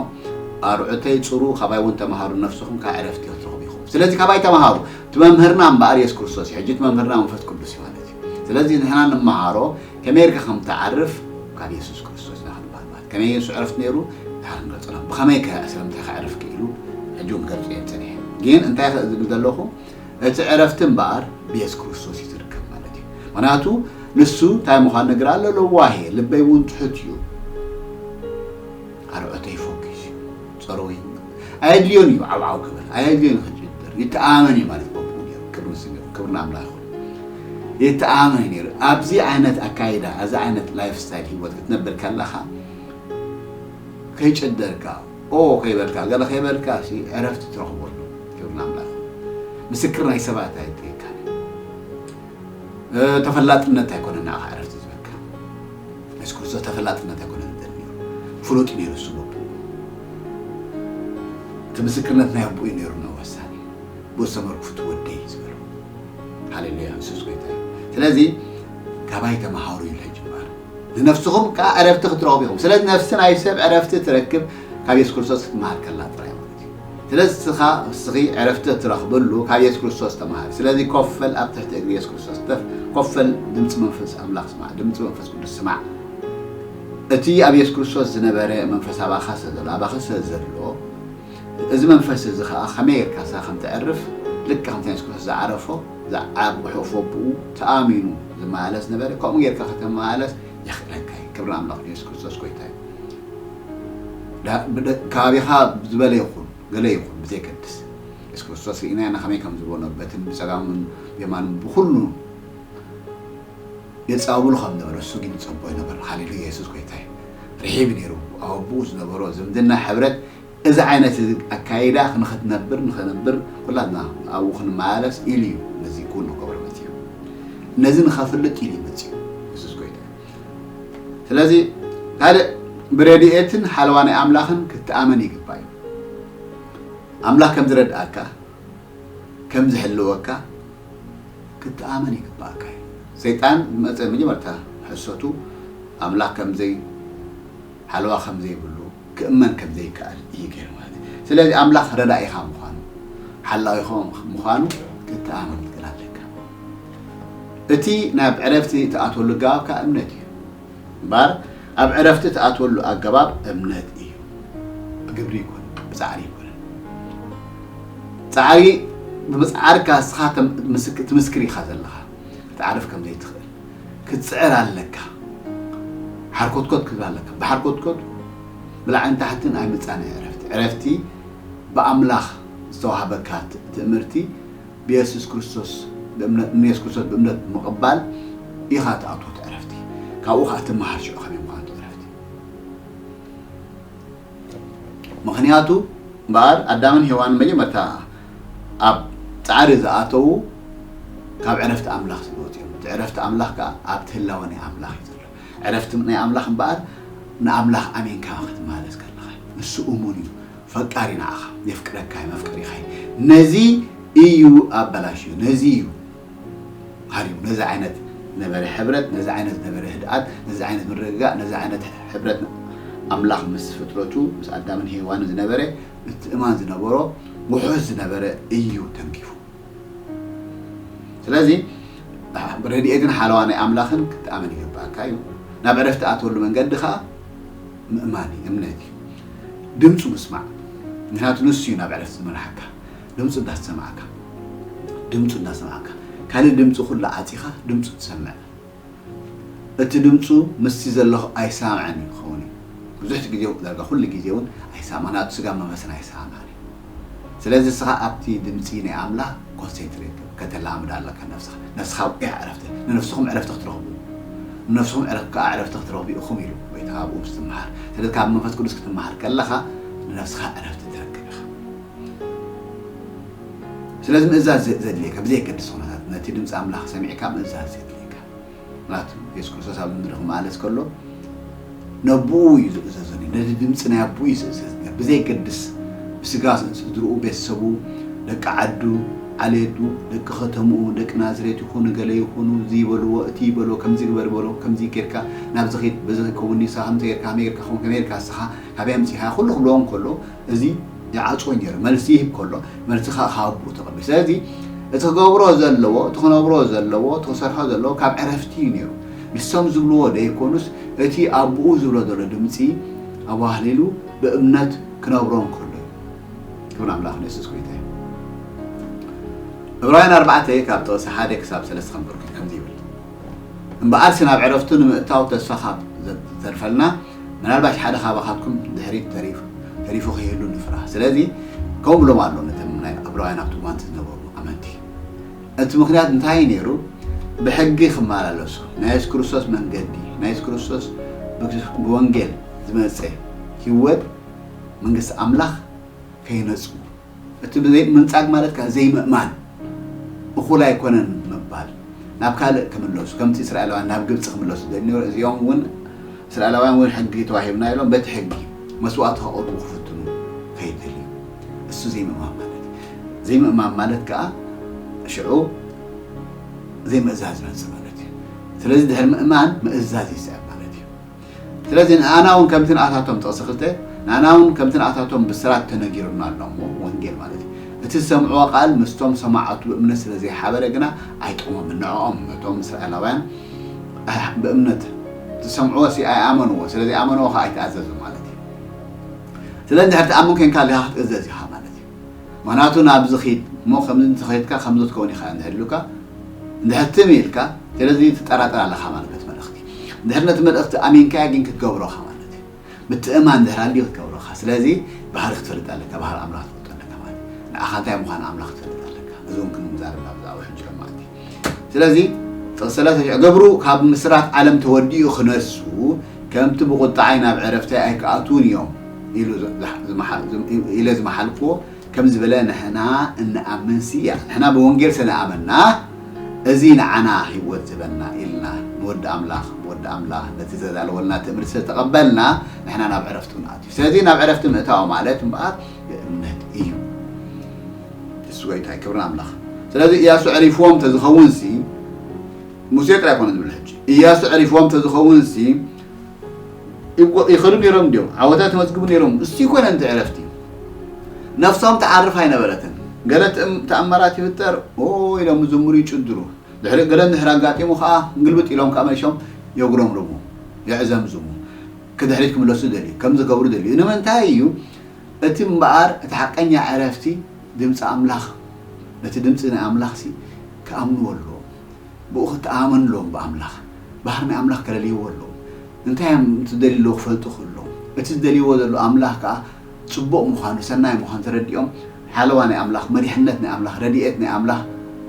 ኣርዑተይ ጽሩ፣ ካባይ እውን ተምሃሩ፣ ነፍስኹም ከዓ ዕረፍቲ ክትረኽቡ ኢኹም። ስለዚ ካባይ ተምሃሩ። እቲ መምህርና እምበኣር የሱስ ክርስቶስ እዩ። ሕጂ እቲ መምህርና መንፈስ ቅዱስ እዩ ማለት እዩ። ስለዚ ንሕና ንመሃሮ ከመይ ጌርካ ከም ትዓርፍ ካብ የሱስ ክርስቶስ ኢና ክንመሃር ማለት። ከመይ የሱስ ዕረፍቲ ነይሩ? ድሓር ክንገልጾ ኢና። ብኸመይ ከ ስለምንታይ ከዕርፍ ክኢሉ? ሕጂ እውን ክገልጾ እየ ጸኒሐ። ግን እንታይ ከ ዝብል ዘለኹ? እቲ ዕረፍቲ እምበኣር ብየሱስ ክርስቶስ እዩ ዝርከብ ማለት እዩ። ምኽንያቱ ንሱ እንታይ ምዃኑ ነገር ኣሎ፣ ለዋህ እየ፣ ልበይ እውን ትሑት እዩ። ኣርዑተይ ፎኪስ እዩ። ጸረወይ ኣየድልዮን እዩ ዓውዓው ክብል፣ ኣየድልዮን እዩ ክጭድር። ይተኣማመን እዩ ማለት በብኡ ነይሩ። ክብሪ ንስም ይኹን፣ ክብሪ ንኣምላኽ ይኹን። ይተኣማመን እዩ ነይሩ። ኣብዚ ዓይነት ኣካይዳ፣ ኣብዚ ዓይነት ላይፍ ስታይል ህይወት ክትነብር ከለኻ፣ ከይጨደርካ፣ ኦ ከይበልካ፣ ገለ ከይበልካ፣ ሲ ዕረፍቲ ትረኽበሉ። ክብሪ ንኣምላኽ ይኹን። ምስክር ናይ ሰባት ኣይድልየካን እዩ። እ፣ ተፈላጥነት ኣይኮነን ንዓኻ ዕረፍቲ ዝበካ። የሱስ ክርስቶስ ተፈላጥነት ኣይኮነን ዝደሊ ነይሩ። ፍሉጥ ነይሩ እሱ በብኡ። እቲ ምስክርነት ናይ ኣቦኡ እዩ ነይሩ ነው ወሳኒ። ብኡ ዝተመርኩ ፍቱ ወደይ ዝበሎ። ሃሌሉያ፣ የሱስ ጎይታ እዩ። ስለዚ ካባይ ተምሃሩ ኢሉ ሕጂ እምበኣር። ንነፍስኹም ከኣ ዕረፍቲ ክትረኽቡ ኢኹም። ስለዚ ነፍሲ ናይ ሰብ ዕረፍቲ ትረክብ ካብ የሱስ ክርስቶስ ክትመሃር ከላ ጥራይ ማለት እዩ። ስለዚ ንስኻ፣ ንስኺ ዕረፍቲ እትረኽብሉ ካብ የሱስ ክርስቶስ ተምሃር። ስለዚ ኮፍ በል ኣብ ትሕቲ እግሪ የሱስ ክርስቶስ ተፍ-፣ ኮፍ በል ድምፂ መንፈስ ኣምላኽ ስማዕ፣ ድምፂ መንፈስ ቅዱስ ስማዕ። እቲ ኣብ የሱስ ክርስቶስ ዝነበረ መንፈስ ኣባኻ ስለ ዘሎ፣ ኣባኺ ስለ ዘሎ፣ እዚ መንፈስ እዚ ኸኣ ከመይ ጌርካ ንስኻ ከም ተዕርፍ፣ ልክዕ ከምቲ ናይ የሱስ ክርስቶስ ዝዓረፎ፣ ዝዓብ-፣ ሕቑፎ ኣቦኡ ተኣሚኑ ዝመላለስ ነበረ፣ ከምኡ ጌርካ ከተመላለስ የኽእለካ እዩ። ክብሪ ንኣምላኽ፣ የሱስ ክርስቶስ ጎይታ እዩ። ዳ-፣ ብደ-፣ ከባቢኻ ዝበለ ይኹን፣ ገለ ይኹን፣ ብዘይገድስ። የሱስ ክርስቶስ ርኢና ኢና ከመይ ከም ዝበሎ፣ በትን ብጸጋሙን ብየማኑን ብኹሉ የጻብሉ ከም ነበረ፣ እሱ ግን ይጸቦ ይነበረ። ሃሌሉያ፣ የሱስ ጎይታ እዩ። ርሒብ ነይሩ፣ ኣብ ኣቦኡ ዝነበሮ ዝምድና፣ ሕብረት፣ እዚ ዓይነት እዚ ኣካይዳ ንኽትነብር፣ ንኽነብር፣ ኩላትና ኣብኡ ክንመላለስ ኢሉ እዩ ነዚ ኩሉ ክገብሮ መጺኡ። ነዚ ንኸፍልጥ ኢሉ እዩ መጺኡ፣ የሱስ ጎይታ እዩ። ስለዚ ካልእ ብረድኤትን ሓለዋ ናይ ኣምላኽን ክትኣመን ይግባእ እዩ። ኣምላኽ ከም ዝረድኣካ፣ ከም ዝሕልወካ ክትኣመን ይግባእካ እዩ። ሰይጣን ዝመጸ መጀመርታ ሕሰቱ ኣምላኽ ከም ዘይ-፣ ሓለዋ ከም ዘይብሉ ክእመን ከም ዘይከኣል እዩ ገይሩ ማለት እዩ። ስለዚ ኣምላኽ ረዳኢኻ ምዃኑ፣ ሓላዊኻ ምዃኑ ክትኣምን ክትክእል ኣለካ። እቲ ናብ ዕረፍቲ እትኣትወሉ ኣገባብ ከኣ እምነት እዩ። እምበኣር ኣብ ዕረፍቲ እትኣትወሉ ኣገባብ እምነት እዩ። ብግብሪ ይኮን፣ ብጻዕሪ ይኮን። ጻዕሪ፣ ብምጽዓርካ ንስኻ ተም-፣ ምስክ-፣ ትምስክር ኢኻ ዘለኻ። ክትዓርፍ ከም ዘይትኽእል ክትጽዕር ኣለካ። ሓርኮትኮት ክትብል ኣለካ። ብሓርኮትኮት ብላዕልን ታሕትን ኣይምጻን እዩ ዕረፍቲ። ዕረፍቲ ብኣምላኽ ዝተዋህበካ ት-፣ ትእምርቲ ብየሱስ ክርስቶስ ብእምነት፣ ንየሱስ ክርስቶስ ብእምነት ብምቕባል ኢኻ ትኣትዎ እቲ ዕረፍቲ። ካብኡ ኸኣ ትመሃር ሽዑ ከመይ ምዃኑ እቲ ዕረፍቲ። ምኽንያቱ እምበኣር ኣዳምን ሄዋንን መጀመርታ ኣብ ጻዕሪ ዝኣተዉ ካብ ዕረፍቲ ኣምላኽ ስለ ወጺኦም። እቲ ዕረፍቲ ኣምላኽ ከኣ ኣብቲ ህላወ ናይ ኣምላኽ እዩ ዘሎ። ዕረፍቲ ናይ ኣምላኽ እምበኣር ንኣምላኽ ኣሚንካ ክትመላለስ ከለኻ እዩ። ንሱ እሙን እዩ፣ ፈቃሪ ንዓኻ፣ የፍቅረካ እዩ፣ መፍቀሪኻ እዩ። ነዚ እዩ ኣበላሽዩ፣ ነዚ እዩ ሃሪሙ። ነዚ ዓይነት ነበረ ሕብረት፣ ነዚ ዓይነት ነበረ ህድኣት፣ ነዚ ዓይነት ምርግጋእ፣ ነዚ ዓይነት ሕብረት ኣምላኽ ምስ ፍጥረቱ፣ ምስ ኣዳምን ሄዋንን ዝነበረ፣ ምትእማን ዝነበሮ፣ ውሑስ ዝነበረ እዩ ተንኪፉ። ስለዚ ረድኤትን ሓለዋ ናይ ኣምላኽን ክትኣምን ይግባእካ እዩ። ናብ ዕረፍቲ ትኣትወሉ መንገዲ ኸኣ ምእማን እዩ፣ እምነት እዩ። ድምፁ ምስማዕ። ምኽንያቱ ንሱ እዩ ናብ ዕረፍቲ ዝመርሓካ። ድምፁ እንዳሰማዕካ፣ ድምፁ እንዳሰማዕካ፣ ካልእ ድምፂ ኩሉ ዓፂኻ ድምፁ ትሰምዕ። እቲ ድምፁ ምስቲ ዘለኹ ኣይሰማማዕን እዩ ክኸውን እዩ። ብዙሕ ግዜ፣ ዳርጋ ኩሉ ግዜ እውን ኣይሰማማዕን፣ ናቱ ስጋ መንፈስን ኣይሰማማዕን እዩ። ስለዚ ንስኻ ኣብቲ ድምፂ ናይ ኣምላኽ ኮንሴንትሬት ከተላምዳ ኣለካ ነፍስኻ። ነፍስኻ ውዒያ ዕረፍቲ፣ ንነፍስኹም ዕረፍቲ ክትረኽቡ፣ ንነፍስኹም ዕረ-፣ ከዓ ዕረፍቲ ክትረኽቡ ኢኹም ኢሉ ጎይታ ኣብኡ ምስ ትመሃር። ስለዚ ካብ መንፈስ ቅዱስ ክትመሃር ከለኻ ንነፍስኻ ዕረፍቲ ትረክብ ኢኻ። ስለዚ ምእዛዝ ዘ-፣ ዘድልየካ፣ ብዘየገድስ ኩነታት ነቲ ድምፂ ኣምላኽ ሰሚዕካ ምእዛዝ ዘድልየካ። ምኽንያቱ የሱስ ክርስቶስ ኣብ ምድሪ ክመላለስ ከሎ ነቦኡ እዩ ዝእዘዞ ነይሩ። ነቲ ድምፂ ናይ ኣቦኡ እዩ ዝእዘዝ ነይሩ። ብዘየገድስ ብስጋ ስድርኡ፣ ቤተሰቡ፣ ደቂ ዓዱ፣ ዓሌቱ፣ ደቂ ከተምኡ፣ ደቂ ናዝሬት ይኹኑ፣ ገለ ይኹኑ፣ እዚ ይበልዎ፣ እቲ ይበልዎ፣ ከምዚ ግበር ይበልዎ፣ ከምዚ ጌርካ ናብዚ ኺድ፣ በዚ ክኸውን፣ ንስኻ ከምዚ ጌርካ፣ ከመይ ጌርካ ክኸውን፣ ከመይ ጌርካ ንስኻ ካበይ ኣምፂኻ፣ ኩሉ ክብልዎ እንከሎ፣ እዚ ይዓጽዎ ነይሩ። መልሲ ይህብ ከሎ፣ መልሲ ኸኣ ካብ ኣቦኡ ተቐቢሉ። ስለዚ እቲ ክገብሮ ዘለዎ፣ እቲ ክነብሮ ዘለዎ፣ እቲ ክሰርሖ ዘለዎ ካብ ዕረፍቲ እዩ ነይሩ። ንሶም ዝብልዎ ደይኮኑስ፣ እቲ ኣቦኡ ዝብሎ ዘሎ ድምፂ ኣዋህሊሉ ብእምነት ክነብሮ እንከሎ እዩ። ክብሪ ኣምላኽ ንየሱስ ጎይታ እዩ። ዕብራውያን ኣርባዕተ ካብ ጥቕሲ ሓደ ክሳብ ሰለስተ ከንብበልኩም ከምዚ ይብል። እምበኣርሲ ናብ ዕረፍቱ ንምእታው ተስፋ ካብ ዘተርፈልና፣ ምናልባሽ ሓደ ካባኻትኩም ድሕሪት ተሪፉ፣ ተሪፉ ከይህሉ ንፍራህ። ስለዚ ከምኡ ብሎም ኣሎ ነቶም ናይ ዕብራውያን ኣብቲ እዋን ዝነበሩ ኣመንቲ። እቲ ምኽንያት እንታይ ነይሩ? ብሕጊ ክመላለሱ፣ ናይ የሱስ ክርስቶስ መንገዲ፣ ናይ የሱስ ክርስቶስ ብ-፣ ብወንጌል ዝመጸ ህይወት መንግስቲ ኣምላኽ ከይነጽጉ። እቲ ብዘይ-፣ ምንጻግ ማለት ከኣ ዘይምእማን፣ እኹል ኣይኮነን ምባል፣ ናብ ካልእ ክምለሱ፣ ከምቲ እስራኤላውያን ናብ ግብጺ ክምለሱ ዘይነበረ፣ እዚኦም እውን እስራኤላውያን እውን ሕጊ ተዋሂብና ኢሎም በቲ ሕጊ መስዋእቲ ከቕርቡ ክፍትኑ ከይደልዩ። እሱ ዘይምእማን ማለት እዩ። ዘይምእማን ማለት ከኣ ሽዑ ዘይምእዛዝ ይመጽእ ማለት እዩ። ስለዚ ድሕሪ ምእማን ምእዛዝ ይስዕብ ማለት እዩ። ስለዚ ንኣና እውን ከምቲ ንኣታቶም ጥቕሲ ክልተ፣ ንኣና እውን ከምቲ ንኣታቶም ብስራት ተነጊሩና ኣሎ እሞ፣ ወንጌል ማለት እዩ። እቲ ዝሰምዕዎ ቃል ምስቶም ሰማዕቱ ብእምነት ስለ ዘይሓበረ ግና ኣይጠቕሞምን። ንዕኦም ነቶም እስራኤላውያን ኣህ፣ ብእምነት ዝሰምዕዎ ሲ ኣይኣመንዎ፣ ስለ ዘይኣመንዎ ኸዓ ኣይተኣዘዙ ማለት እዩ። ስለዚ እንድሕር ትኣምን ኮይንካ ኣለኻ ክትእዘዝ ኢኻ ማለት እዩ። ምኽንያቱ ናብዚ ኺድ እሞ ከምዚ እንተኸይድካ ከምዚ ትከውን ኢኻ እንድሕር ኢሉካ፣ እንድሕር ትም ኢልካ፣ ስለዚ ትጠራጠር ኣለኻ ማለት ነቲ መልእኽቲ። እንድሕር ነቲ መልእኽቲ ኣሚንካዮ ግን ክትገብሮ ኢኻ ማለት እዩ። ምትእማን እንድሕር ኣልዩ ክትገብሮ ኢኻ። ስለዚ ባህሪ ክትፈልጥ ኣለካ፣ ባህሪ ኣምላኽ ትፈልጦ ኣለካ ማለት እዩ። ንዓኻ እንታይ ምዃን ኣምላኽ ክትፈልጥ ኣለካ። እዚ እውን ክንዛረብ ናብ ዛዕባ ሕጂ ሎማዓንቲ። ስለዚ ጥቕሲ ሰለስተ ገብሩ ካብ ምስራት ዓለም ተወዲኡ ክነሱ፣ ከምቲ ብቁጣዓይ ናብ ዕረፍተይ ኣይክኣትዉን እዮም ኢሉ ዝ-፣ ዝመሓ-፣ ኢለ ዝመሓልክዎ ከም ዝበለ ንሕና እንኣምን ሲ እያ። ንሕና ብወንጌል ስለ ዝኣመንና፣ እዚ ንዓና ህይወት ዝህበና ኢልና ንወዲ ኣምላኽ፣ ወዲ ኣምላኽ ነቲ ዘዳለወልና ትእምርቲ ስለ ዝተቐበልና፣ ንሕና ናብ ዕረፍቱ ንኣትዩ። ስለዚ ናብ ዕረፍቲ ምእታው ማለት እምበኣር የእምነት እዩ። ንሱ ጎይታ እዩ፣ ክብሪ ንኣምላኽ። ስለዚ እያሱ ዕሪፍዎም ተዝኸውን ሲ፣ ሙሴ ጥራይ ኣይኮነን ዝብል ሕጂ። እያሱ ዕሪፍዎም ተዝኸውን ሲ፣ ይጎ-፣ ይኸዱ ነይሮም ድዮም? ዓወታት ይመዝግቡ ነይሮም? እሱ ይኮነ እንተ ዕረፍቲ። ነፍሶም ትዓርፍ ኣይነበረትን። ገለ ትእም- ተኣምራት ይፍጠር፣ ኦ ኢሎም ዝምሩ ይጭድሩ። ድሕሪ ገለ እንድሕር ኣጋጢሙ ከዓ ግልብጥ ኢሎም ከዓ መሊሶም የጉረምርሙ፣ የዕዘምዝሙ። ክድሕሪት ክምለሱ ደልዩ፣ ከም ዝገብሩ ደልዩ። ንምንታይ እዩ? እቲ እምበኣር እቲ ሓቀኛ ዕረፍቲ ድምፂ ኣምላኽ፣ ነቲ ድምፂ ናይ ኣምላኽሲ ክኣምንዎ ኣለዎም። ብኡ ክተኣመን ኣለዎም ብኣምላኽ። ባህሪ ናይ ኣምላኽ ከለልይዎ ኣለዎም። እንታይ እዮም እቲ ዝደልዩ ኣለዉ ክፈልጡ ኣለዎም። እቲ ዝደልይዎ ዘሎ ኣምላኽ ከዓ ፅቡቕ ምዃኑ፣ ሰናይ ምዃኑ ተረዲኦም፣ ሓለዋ ናይ ኣምላኽ፣ መሪሕነት ናይ ኣምላኽ፣ ረድኤት ናይ ኣምላኽ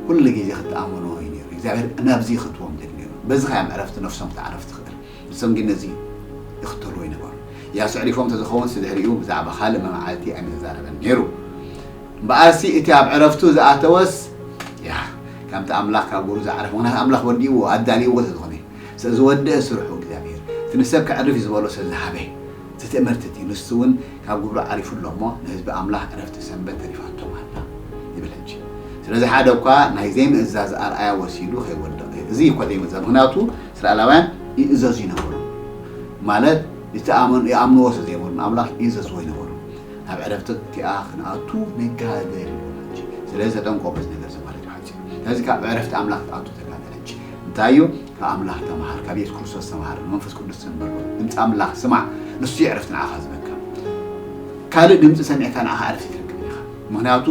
ኩሉ ግዜ ክተኣመንዎ እዩ ነይሩ። እግዚኣብሔር ናብዚ ይኽትዎም ደልዩ ነይሩ። በዚ ከ እዮም ዕረፍቲ ነፍሶም ክትዓርፍ ትኽእል። ንሶም ግን ነዚ ይኽተልዎ ይነበሩ። ያሱ ዕሪፎም ተዝኸውን ድሕሪኡ ብዛዕባ ካልእ መዓልቲ ኣይምተዛረበን ነይሩ። እምበኣርሲ እቲ ኣብ ዕረፍቱ ዝኣተወስ ያ ከምቲ ኣምላኽ ካብ ግብሩ ዝዓረፈ፣ ምኽንያቱ ኣምላኽ ወዲእዎ ኣዳልይዎ ስለዝኾነ፣ ስለ ዝወደአ ስርሑ እግዚኣብሔር እቲ ንሰብ ከዕርፍ እዩ ዝበሎ ስለ ዝሃበ፣ እቲ ትእምርቲ እቲ ንሱ እውን ካብ ግብሩ ዓሪፉ ኣሎ እሞ ንህዝቢ ኣምላኽ ዕረፍቲ ሰንበት ተሪፋቶም ኣላ ይብል። ሕጂ ስለዚ ሓደ እኳ ናይ ዘይምእዛዝ ኣርኣያ ወሲዱ ከይወድቕ፣ እዚ እኳ ዘይምእዛዝ፣ ምኽንያቱ እስራኤላውያን ይእዘዙ ይነበሩ። ማለት ይተኣመኑ፣ ይኣምንዎ ስለ ዘይነበሩ ንኣምላኽ ይእዘዝዎ ይነበሩ። ናብ ዕረፍቲ እቲኣ ክንኣቱ ንጋገር ይብሉ። ስለዚ ተጠንቀቑ በዚ ነገር እዚ ማለት እዩ ሓፂሩ። ስለዚ ካብ ዕረፍቲ ኣምላኽ ክትኣቱ ተጋገር። ሕጂ እንታይ እዩ? ካብ ኣምላኽ ተምሃር፣ ካብ የሱስ ክርስቶስ ተምሃር፣ ንመንፈስ ቅዱስ ስምዕዎ። ድምፂ ኣምላኽ ስማዕ፣ ንሱ እዩ ዕረፍቲ ንዓኻ ዝህበካ። ካልእ ድምፂ ሰሚዕካ ንዓኻ ዕረፍቲ ኣይትረክብን ኢኻ። ምኽንያቱ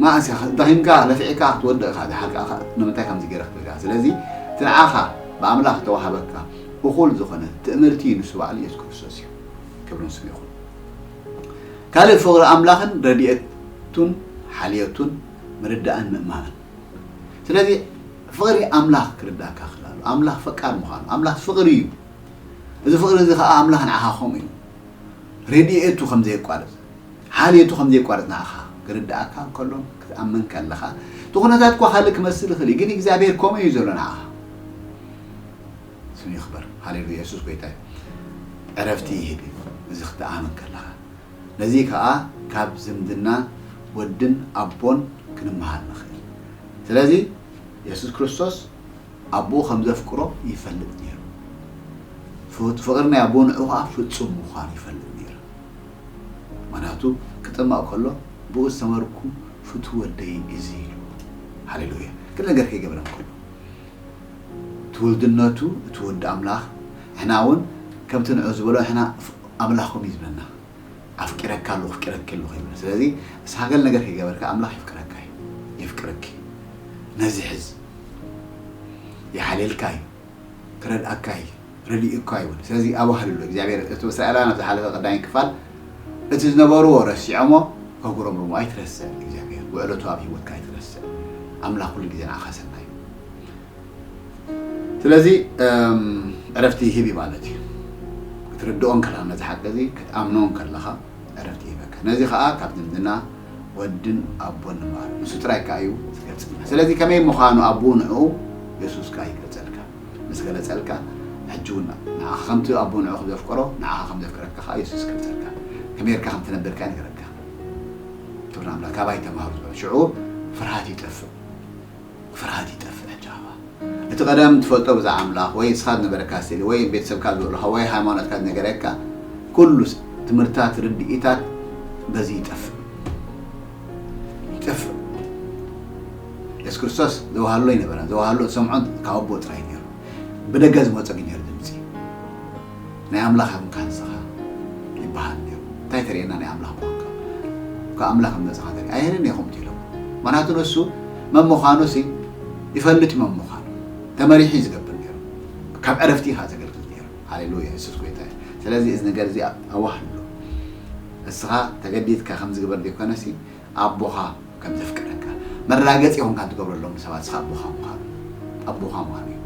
መዓስ ኢኻ ደኺምካ፣ ለፊዕካ ክትወድቕ ኢኻ፣ ዝሓልካ ኢኻ፣ ንምንታይ ከምዚ ገይረ ክትብል ኢኻ። ስለዚ እቲ ንዓኻ ብኣምላኽ ዝተዋህበካ እኹል ዝኾነ ትእምርቲ ንሱ ባዕሉ የሱስ ክርስቶስ እዩ። ክብሪ ንስሙ ይኹን። ካልእ ፍቕሪ ኣምላኽን ረድኤቱን ሓልዮቱን ምርዳእን ምእማንን። ስለዚ ፍቕሪ ኣምላኽ ክርዳእካ ክላሉ፣ ኣምላኽ ፈቃር ምዃኑ፣ ኣምላኽ ፍቕሪ እዩ። እዚ ፍቕሪ እዚ ኸዓ ኣምላኽ ንዓኻ ከምኡ እዩ። ረድኤቱ ከም ዘየቋርጽ፣ ሓልዮቱ ከም ዘየቋርጽ ንዓኻ ክርዳእካ እንከሎ፣ ክትኣምን ከለኻ፣ እቲ ኩነታት እኳ ካልእ ክመስል ይኽእል እዩ፣ ግን እግዚኣብሔር ከምኡ እዩ ዘሎ ንዓኻ። ስሙ ይኽበር። ሃሌሉያ። የሱስ ጎይታ እዩ። ዕረፍቲ ይህብ እዩ፣ እዚ ክትኣምን ከለኻ። ነዚ ከኣ ካብ ዝምድና ወድን ኣቦን ክንመሃር ንኽእል። ስለዚ የሱስ ክርስቶስ ኣቦኡ ከም ዘፍቅሮ ይፈልጥ ነይሩ። ፍት-፣ ፍቕሪ ናይ ኣቦኡ ንዕኡ ከኣ ፍጹም ምዃኑ ይፈልጥ ነይሩ። ምኽንያቱ ክጥመቕ ከሎ ብኡ ዝተመርኩ ፍቱው ወደይ እዚ ኢሉ። ሃሌሉያ። ግን ነገር ከይገበረ እንከሎ ትውልድነቱ እቲ ወዲ ኣምላኽ፣ ንሕና እውን ከምቲ ንዑ ዝበሎ ንሕና ኣፍ-፣ ኣምላኽኩም እዩ ዝብለና። ኣፍቂረካ ኣለኹ፣ ኣፍቂረኪ ኣለኹ ይብል። ስለዚ ንስኻ ገለ ነገር ከይገበርካ ኣምላኽ የፍቅረካ እዩ፣ የፍቅረኪ። ነዚ ሕዝ። ይሓልየልካ እዩ፣ ክረድኣካ እዩ፣ ረዲኡካ ይብል። ስለዚ ኣዋህልሉ እግዚኣብሔር። እቲ እስራኤላውያን ኣብ ዝሓለፈ ቀዳማይ ክፋል እቲ ዝነበርዎ ረሲዖሞ ከጉረምርሙ ኣይትረስዕ። እግዚኣብሔር ውዕለቱ ኣብ ህይወትካ ኣይትረስዕ። ኣምላኽ ኩሉ ግዜ ንዓኻ ሰናይ እዩ። ስለዚ እም፣ ዕረፍቲ ይህብ እዩ ማለት እዩ። ክትርድኦ እንከለኻ ነዚ ሓቂ እዚ ክትኣምኖ እንከለኻ ዕረፍቲ ይህበካ። ነዚ ኸኣ ካብ ዝምድና ወድን ኣቦን ንመሃር። ንሱ ጥራይ ከኣ እዩ ዝገልጽልና። ስለዚ ከመይ ምዃኑ ኣቦኡ ንዕኡ የሱስ ከኣ ይገልጸልካ። ምስ ገለጸልካ ሕጂ እውን ንዓኻ ከምቲ ኣቦኡ ንዕኡ ከም ዘፍቀሮ ንዓኻ ከም ዘፍቅረካ ከኣ የሱስ ይገልጸልካ። ከመይ ጌርካ ከም ትነብር ከኣ ይነግረካ። ክብሪ ንኣምላኽ። ካባይ ተማሃሩ ዝበለ። ሽዑ ፍርሃት ይጠፍእ። ፍርሃት ይጠፍእ። ሕጂ ኣባ እቲ ቀደም ትፈልጦ ብዛዕባ ኣምላኽ ወይ እስኻ ዝነበረካ ስእሊ ወይ ቤተሰብካ ዝበልኻ ወይ ሃይማኖትካ ዝነገረካ ኩሉ ስ-፣ ትምህርታት፣ ርድኢታት በዚ ይጠፍእ። ይጠፍእ። የሱስ ክርስቶስ ዘዋህሎ ኣይነበረን። ዘዋህሎ ዝሰምዖን ካብ ኣቦ ጥራይ ነይሩ። ብደገ ዝመጾ ግን ነይሩ ድምጺ። ናይ ኣምላኽ ኢኹም ካህን ንስኻ ይበሃል ነይሩ። እንታይ ተርእየና ናይ ኣምላኽ ምዃንካ? ካብ ኣምላኽ ከም መጻኻ ተርኢ-፣ ኣይህልን ኢኹም ትብሎም። ምኽንያቱ ንሱ መን ምዃኑ ሲ ይፈልጥ እዩ መን ምዃኑ። ተመሪሑ እዩ ዝገብር ነይሩ። ካብ ዕረፍቲ ኢኻ ዘገልግል ነይሩ። ሃሌሉያ፣ የሱስ ጎይታ እዩ። ስለዚ እዚ ነገር እዚ ኣዋህልሎ። እስኻ ተገዲድካ ከም ዝግበር ዘይኮነ ሲ ኣቦኻ ከም ዘፍቅረካ መራገጺ ይኹንካ ትገብረሎም ሰባት እስኻ ኣቦኻ ምዃኑ። ኣቦኻ ምዃኑ እዩ።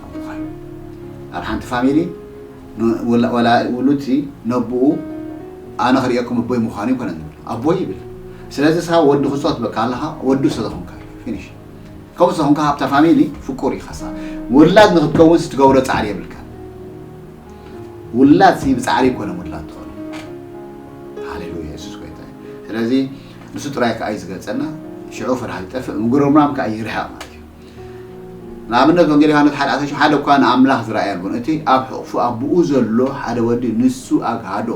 ኣቦኻ እዩ። ኣብ ሓንቲ ፋሚሊ ን-፣ ወላ-፣ ወላ ውሉድ ሲ ነቦኡ ኣነ ክርእየኩም ኣቦይ ምዃኑ ይኮነ ዝብል። ኣቦይ ይብል። ስለዚ እስኻ ወዲ ክስቶ ትበካ ኣለኻ፣ ወዱ ስለ ዝኾንካ እዩ። ፊኒሽ። ከምኡ ስለ ዝኾንካ ኣብታ ፋሚሊ ፍቁር ኢኻ እስኻ። ውላድ ንኽትከውን ሲ ትገብሮ ጻዕሪ የብልካን። ውላድ ሲ ብጻዕሪ ኣይኮነን ውላድ ትኾኑ። ሃሌሉያ፣ የሱስ ጎይታ እዩ። ስለዚ ንሱ ጥራይ ከኣ እዩ ዝገልጸና፣ ሽዑ ፍርሃት ይጠፍእ፣ ምጉርምራም ከኣ ይርሕቕ ማለት እዩ። ንኣብነት ወንጌል ዮሃንስ ሓደ ዓሰርተ ሓደ እኳ ንኣምላኽ ዝረኣየ ኣልቦን፣ እቲ ኣብ ሕቑፉ ኣቦኡ ዘሎ ሓደ ወዲ ንሱ ኣግሃዶ።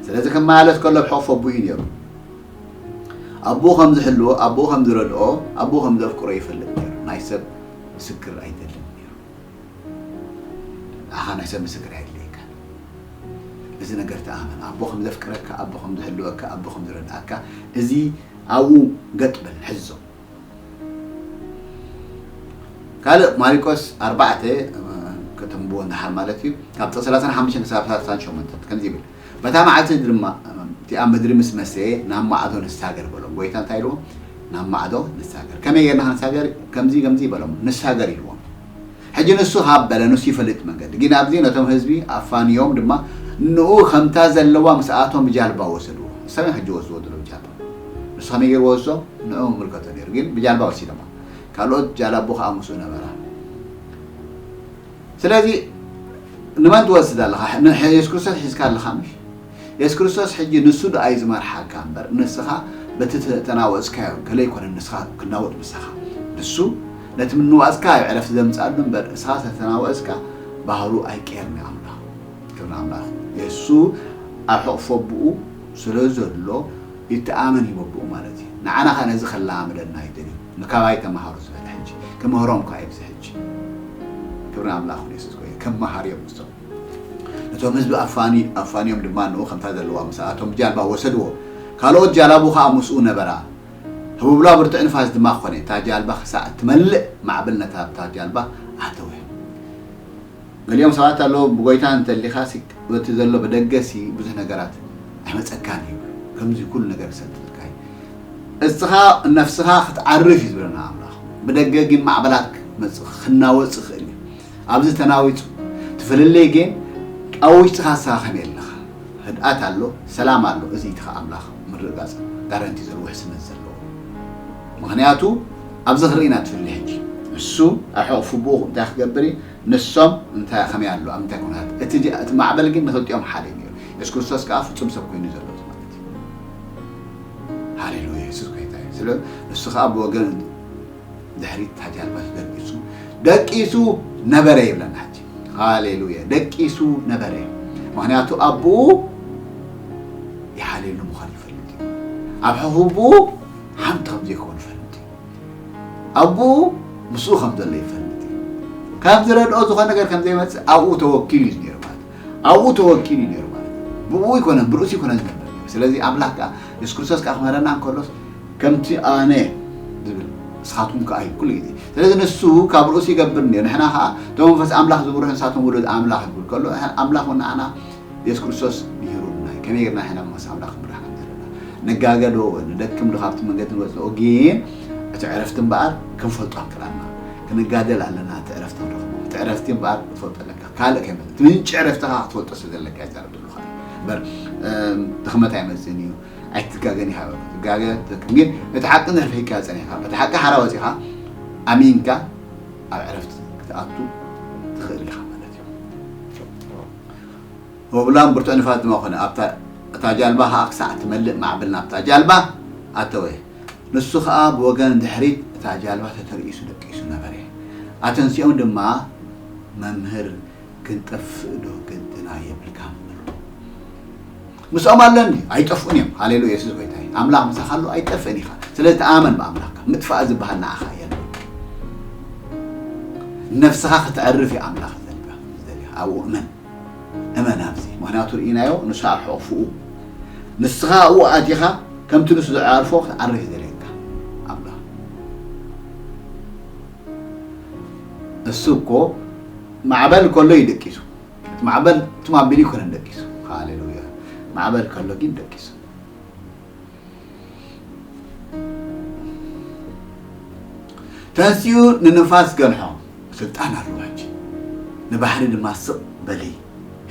ስለዚ ክመላለስ ከሎ ኣብ ሕቑፉ ኣቦኡ እዩ ነይሩ። ኣቦኡ ከም ዝሕልዎ፣ ኣቦኡ ከም ዝረድኦ፣ ኣቦኡ ከም ዘፍቅሮ ይፈልጥ ነይሩ። ናይ ሰብ ምስክር ኣይደልን ነይሩ። ንዓኻ ናይ ሰብ ምስክር ኣየድልየካን። እዚ ነገር ተኣመን። ኣቦ ከም ዘፍቅረካ፣ ኣቦ ከም ዝሕልወካ፣ ኣቦ ከም ዝረድኣካ፣ እዚ ኣብኡ ገጥ በል፣ ሕዞ። ካልእ ማሪቆስ ኣርባዕተ፣ ከተንብቦ እንድሓር ማለት እዩ፣ ካብ ጥቕሲ ሰላሳን ሓሙሽተን ክሳብ ሰላሳን ሸሞንተን ከምዚ ይብል፣ በታ መዓልቲ ድማ እቲ ኣብ ምድሪ ምስ መሰየ ናብ ማዕዶ ንሳገር በሎም። ጎይታ እንታይ ኢልዎም? ናብ ማዕዶ ንሳገር። ከመይ ጌርና ክንሳገር? ከምዚ ከምዚ በሎም፣ ንሳገር ኢልዎም። ሕጂ ንሱ ካብ በለ፣ ንሱ ይፈልጥ መንገዲ። ግን ኣብዚ ነቶም ህዝቢ ኣፋንዮም ድማ ንኡ ከምታ ዘለዋ ምስኣቶም ብጃልባ ወሰድዎ። ንሶም እዮም ሕጂ ወስድዎ ዘለዉ ብጃልባ። ንሱ ከመይ ገይሩ ወስዶ? ንኡ ምልከቶ ነይሩ። ግን ብጃልባ ወሲዶማ። ካልኦት ጃላቡ ከኣ ምስኡ ነበራ። ስለዚ ንመን ትወስድ ኣለኻ? ንየሱስ ክርስቶስ ሒዝካ ኣለኻ ምሽ? የሱስ ክርስቶስ ሕጂ ንሱ ደኣ እዩ ዝመርሓካ እምበር፣ ንስኻ በቲ ተናወጽካዮ ገለ ኣይኮነን ንስኻ ክናወጽ ምሳኻ። ንሱ ነቲ ምንዋጽካ እዩ ዕረፍቲ ዘምጽኣሉ እምበር፣ ንስኻ ዝተናወጽካ ባህሩ ኣይቀየርን እዩ ኣምላኽ። ክብሪ ኣምላኽ። የሱ ኣብ ሕቕፎ ኣቦኡ ስለ ዘሎ ይተኣመን እዩ ኣቦኡ ማለት እዩ። ንዓና ኸኣ ነዚ ከለማምደና ይደልዩ። ንካባይ ተማሃሩ ዝበለ ሕጂ ክምህሮም ከኣ ይብዚ ሕጂ። ክብሪ ኣምላኽ ንየሱስ ኮይኑ ከም መሃሪ እዮም ንሶም። ነቶም ህዝቢ ኣፋኒ-፣ ኣፋንዮም ድማ ንኡ ከምታ ዘለዋ ምስኣቶም ጃልባ ወሰድዎ። ካልኦት ጃላቡ ኸኣ ምስኡ ነበራ። ህቡብላ ብርቱዕ ንፋስ ድማ ኾነ። እታ ጃልባ ክሳዕ እትመልእ ማዕበል ነታ ኣብታ ጃልባ ኣተወ። ገሊኦም ሰባት ኣለዉ፣ ብጎይታ እንተሊኻሲ በቲ ዘሎ ብደገሲ ብዙሕ ነገራት ኣይመጸካን እዩ። ከምዚ ኩሉ ነገር ክሰልጥልካ እዩ። እስኻ ነፍስኻ ክትዓርፍ እዩ ዝብለና ኣምላኽ። ብደገ ግን ማዕበላት ክመጽእ፣ ክናወጽ ይኽእል እዩ። ኣብዚ ተናዊጹ። እቲ ፍልልይ ግን ኣብ ውሽጥኻ ንስኻ ከመይ ኣለኻ? ህድኣት ኣሎ፣ ሰላም ኣሎ። እዚ እቲ ኣምላኽ ምርግጋጽ ጋረንቲ ዘለዎ ውሕስነት ዘለዎ። ምኽንያቱ ኣብዚ ክርኢና ትፍሊ ሕጂ። ንሱ ኣብ ሕቑፉ ብኡ እንታይ ክገብር እዩ? ንሶም እንታይ ከመይ ኣሎ? ኣብ እንታይ ኩነታት? እቲ ጀ-፣ እቲ ማዕበል ግን ንኽልቲኦም ሓደ እዩ ነይሩ። የሱስ ክርስቶስ ከኣ ፍጹም ሰብ ኮይኑ ዘሎ ማለት እዩ። ሃሌሉያ፣ የሱስ ጎይታ እዩ። ስለ ንሱ ከኣ ብወገን ድሕሪት እታ ጃልባ ደቂሱ፣ ደቂሱ ነበረ ይብለና ሕጂ። ሃሌሉያ፣ ደቂሱ ነበረ። ምኽንያቱ ኣቦኡ ይሓልየሉ ምዃኑ ይፈልጥ እዩ። ኣብ ሕቑፉ ኣቦኡ ሓንቲ ከም ዘይኮነ ይፈልጥ እዩ። ኣቦኡ ምስኡ ከም ዘሎ ይፈልጥ እዩ። ካብ ዝረድኦ ዝኾነ ነገር ከም ዘይመጽእ ኣብኡ ተወኪሉ እዩ ነይሩ ማለት እዩ። ኣብኡ ተወኪሉ እዩ ነይሩ ማለት እዩ። ብኡ ይኮነን፣ ብርእሱ ይኮነን ዝነበር ነይሩ። ስለዚ ኣምላኽ ከኣ፣ የሱስ ክርስቶስ ከኣ ክምህረና እንከሎስ፣ ከምቲ ኣነ ዝብል ንስኻትኩም ከኣ እዩ ኩሉ ግዜ። ስለዚ ንሱ ካብ ርእሱ ይገብር ነይሩ። ንሕና ከኣ እቶም መንፈስ ኣምላኽ ዝምርሑ ንሳቶም ውሉድ ኣምላኽ ይብል ከሎ፣ ኣምላኽ እውን ንዓና የሱስ ክርስቶስ ምሂሩና እዩ። ከመይ ጌርና ሕና መንፈስ ኣምላኽ ክንምራሕ ከም ዘለና። ንጋገ ዶ፣ ንደክም ዶ፣ ካብቲ መንገዲ ንወጽኦ፣ ግን እቲ ዕረፍቲ እምበኣር ክንፈልጦ ኣክላና። ክንጋደል ኣለና፣ እቲ ዕረፍቲ ንረኽቦ። እቲ ዕረፍቲ እምበኣር ክትፈልጦ ኣለካ። ካልእ ከይመጽእ። እቲ ምንጪ ዕረፍትኻ ክትፈልጦ ስለ ዘለካ እዩ ዝዛረብ ዘለኹ። እምበር፣ እም፣ ድኽመት ኣይመጽእን እዩ። ኣይትጋገን ኢኻ። ትጋገ፣ ትደክም። ግን እቲ ሓቂ እንድሕር ሒዝካ ጸኒሕካ፣ በቲ ሓቂ ሓራ ወጺኻ፣ ኣሚንካ፣ ኣብ ዕረፍቲ ክትኣቱ ትኽእል ኢኻ ማለት እዩ። ወብላን ብርቱዕ ንፋስ ድማ ኾነ። ኣብታ፣ እታ ጃልባ ኸኣ ክሳዕ ትመልእ ማዕበል ናብታ ጃልባ ኣተወ። ንሱ ኸኣ ብወገን ድሕሪት እታ ጃልባ ተተርኢሱ ደቂሱ ነበረ። ኣተንሲኦም ድማ፣ "መምህር፣ ክንጠፍእ ዶ ግድና የብልካን?" በሉ። ምስኦም ኣለኒ፣ ኣይጠፍኡን እዮም። ሃሌሉያ፣ የሱስ ጎይታ እዩ። ኣምላኽ ምሳኻ ኣሎ፣ ኣይጠፍእን ኢኻ። ስለዚ ተኣመን ብኣምላኽካ። ምጥፋእ ዝበሃል ንዓኻ የለን። ነፍስኻ ከተዕርፍ እዩ ኣምላኽ ዘልካ፣ ዘልካ። ኣብኡ እመን። እመን ኣብዚ። ምኽንያቱ ርኢናዮ፣ ንሱ ኣብ ሕቑፍኡ። ንስኻ ኣብኡ ኣቲኻ፣ ከምቲ ንሱ ዝዓርፎ ክትዓርፍ እዩ ዘልየካ። ኣምላኽ። እሱ እኮ ማዕበል ከሎ እዩ ደቂሱ። እቲ ማዕበል ትም ኣቢሉ ኣይኮነን ደቂሱ። ሃሌሉያ። ማዕበል ከሎ ግን ደቂሱ። ተንሲኡ ንንፋስ ገንሖ። ስልጣን ኣለዎ ሕጂ። ንባሕሪ ድማ ስቕ በሊ፣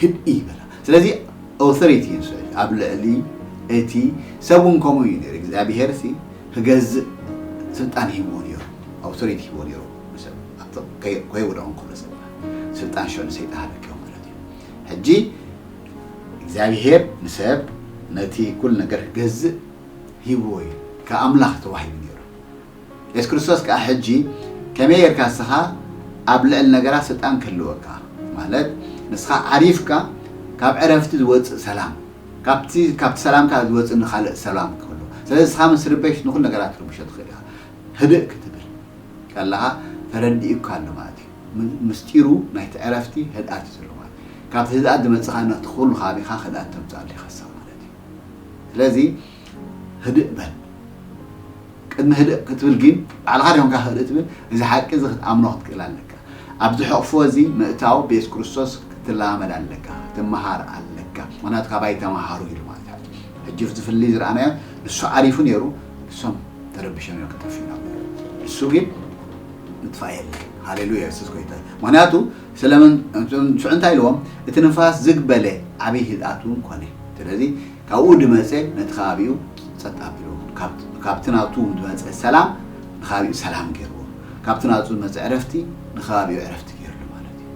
ህድኢ ይበላ። ስለዚ ኣውቶሪቲ እዩ ንሱ ሕጂ ኣብ ልዕሊ እቲ ሰብ እውን ከምኡ እዩ ነይሩ። እግዚኣብሄር ሲ ክገዝእ ስልጣን ሂብዎ ነይሩ። ኣውቶሪቲ ሂብዎ ነይሩ ንሰብ። ኣብቲ ከይ-፣ ከይወደቐ እንከሎ ሰብ ስልጣን ሽዑ ንሰይጣን ሃበክዮ ማለት እዩ። ሕጂ እግዚኣብሄር ንሰብ ነቲ ኩሉ ነገር ክገዝእ ሂብዎ እዩ። ካብ ኣምላኽ ተዋሂቡ ነይሩ። የሱስ ክርስቶስ ከኣ ሕጂ ከመይ ጌርካ ንስኻ ኣብ ልዕሊ ነገራት ስልጣን ክህልወካ? ማለት ንስኻ ዓሪፍካ ካብ ዕረፍቲ ዝወጽእ ሰላም፣ ካብቲ፣ ካብቲ ሰላምካ ዝወጽእ ንኻልእ ሰላም ክህሉ፣ ስለዚ ንስኻ ምስ ትርበሽ ንኹሉ ነገራት ክትርብሾ ትኽእል ኢኻ። ህድእ ክትብል ከለኻ ተረዲኡካ ኣሎ ማለት እዩ። ም- ምስጢሩ ናይቲ ዕረፍቲ ህድኣት እዩ ዘሎ ማለት እዩ። ካብቲ ህድኣት ዝመጽእ ኸኣ ነቲ ኩሉ ከባቢኻ ህድኣት ተምጽኣሉ ኢኻ ንስኻ ማለት እዩ። ስለዚ ህድእ በል። ቅድሚ ህድእ ክትብል ግን ባዕልኻ ዲኹም ከ ህድእ ትብል? እዚ ሓቂ እዚ ክትኣምኖ ክትክእል ኣለካ። ኣብዚ ሕቕፎ እዚ ምእታው ብየሱስ ክርስቶስ ክትለማመድ ኣለካ፣ ክትመሃር ኣለካ። ምኽንያቱ ካባይ ተመሃሩ ኢሉ ማለት እዩ። ሕጂ እዚ ፍልልይ ዝረኣናዮ ንሱ ዓሪፉ ነይሩ፣ ንሶም ተረቢሾም እዮም ክጠፍኡ ኢና። ንሱ ግን ምጥፋእ የለን። ሃሌሉያ፣ የሱስ ጎይታ እዩ። ምኽንያቱ ስለምን ሽዑ እንታይ ኢልዎም? እቲ ንፋስ ዝግ በለ፣ ዓብዪ ህድኣት እውን ኮነ። ስለዚ ካብኡ ድመፀ ነቲ ከባቢኡ ጸጥ ኣቢልዎ። ካብ- ካብቲ ናቱ ዝመጸ ሰላም ንከባቢኡ ሰላም ገይርዎ። ካብቲ ናቱ ዝመጸ ዕረፍቲ ንከባቢኡ ዕረፍቲ ገይርሉ ማለት እዩ።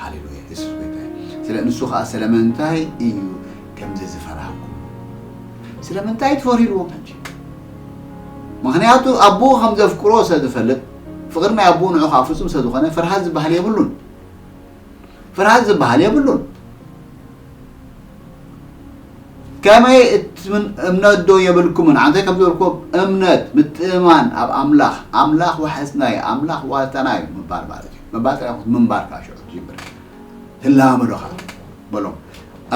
ሃሌሉያ፣ የሱስ ጎይታ እዩ። ስለ ንሱ ኸኣ ስለምንታይ እዩ ከምዚ ዝፈራህኩም? ስለምንታይ ትፈርሁ ኢልዎም ሕጂ? ምኽንያቱ ኣቦኡ ከም ዘፍቅሮ ስለ ዝፈልጥ፣ ፍቕሪ ናይ ኣቦኡ ንዑ ኸኣ ፍጹም ስለ ዝኾነ ፍርሃት ዝበሃል የብሉን። ፍርሃት ዝበሃል የብሉን። ከመይ እትምን እምነት ዶ የብልኩምን? ኣንተ ከም ዝበልኩ እምነት፣ ምትእማን ኣብ ኣምላኽ፣ ኣምላኽ ዋሕስና እዩ፣ ኣምላኽ ዋልታና እዩ ምባል ማለት እዩ። ምባል ጥራይ ኣይኮነን፣ ምንባር ከዓ ሽዑ ትጅምር። ትለማመዶ ከዓ በሎም።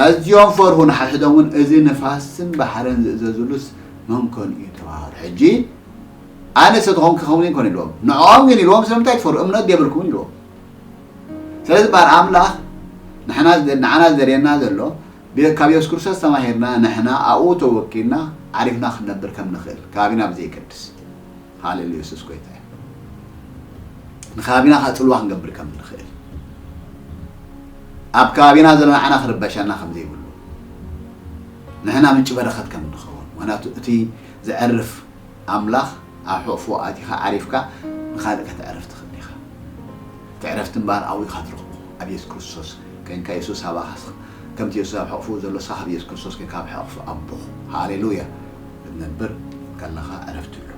ኣዝዮም ፈርሁ፣ ንሓድሕዶም እውን፣ "እዚ ንፋስን ባሕርን ዝእዘዝሉስ መን ኮን እዩ?" ተባሃሉ። ሕጂ ኣነ ሰትኾም ክኸውን ይኮን ኢልዎም። ንዕኦም ግን ኢልዎም፣ "ስለምንታይ ትፈርሁ? እምነት ዶ የብልኩምን?" ኢልዎም። ስለዚ ባር ኣምላኽ ንሕና ንዓና ዘርእየና ዘሎ ብ- ካብ የሱስ ክርስቶስ ተማሂርና ንሕና ኣብኡ ተወኪልና ዓሪፍና ክንነብር ከም ንኽእል ከባቢና ብዘየገድስ። ሃሌሉያ፣ የሱስ ጎይታ እዩ። ንከባቢና ከዓ ጽልዋ ክንገብር ከም ንኽእል፣ ኣብ ከባቢና ዘሎ ንዓና ክርበሸና ከም ዘይብሉ፣ ንሕና ምንጪ በረኸት ከም ንኸውን። ምኽንያቱ እቲ ዘዕርፍ ኣምላኽ ኣብ ሕቕፎ ኣቲኻ ዓሪፍካ ንኻልእ ከተዕርፍ ትኽእል ኢኻ። እቲ ዕረፍቲ እምበኣር ኣብኡ ኢኻ ትረኽቦ። ኣብ የሱስ ክርስቶስ ኮይንካ የሱስ ኣባኻ ስ- ከምቲ የሱስ ኣብ ሕቕፉ ዘሎ ንስኻ ኣብ የሱስ ክርስቶስ ኮይንካ ኣብ ሕቕፊ ኣቦኹ። ሃሌሉያ። ክትነብር ከለኻ ዕረፍቲ ኣሎ።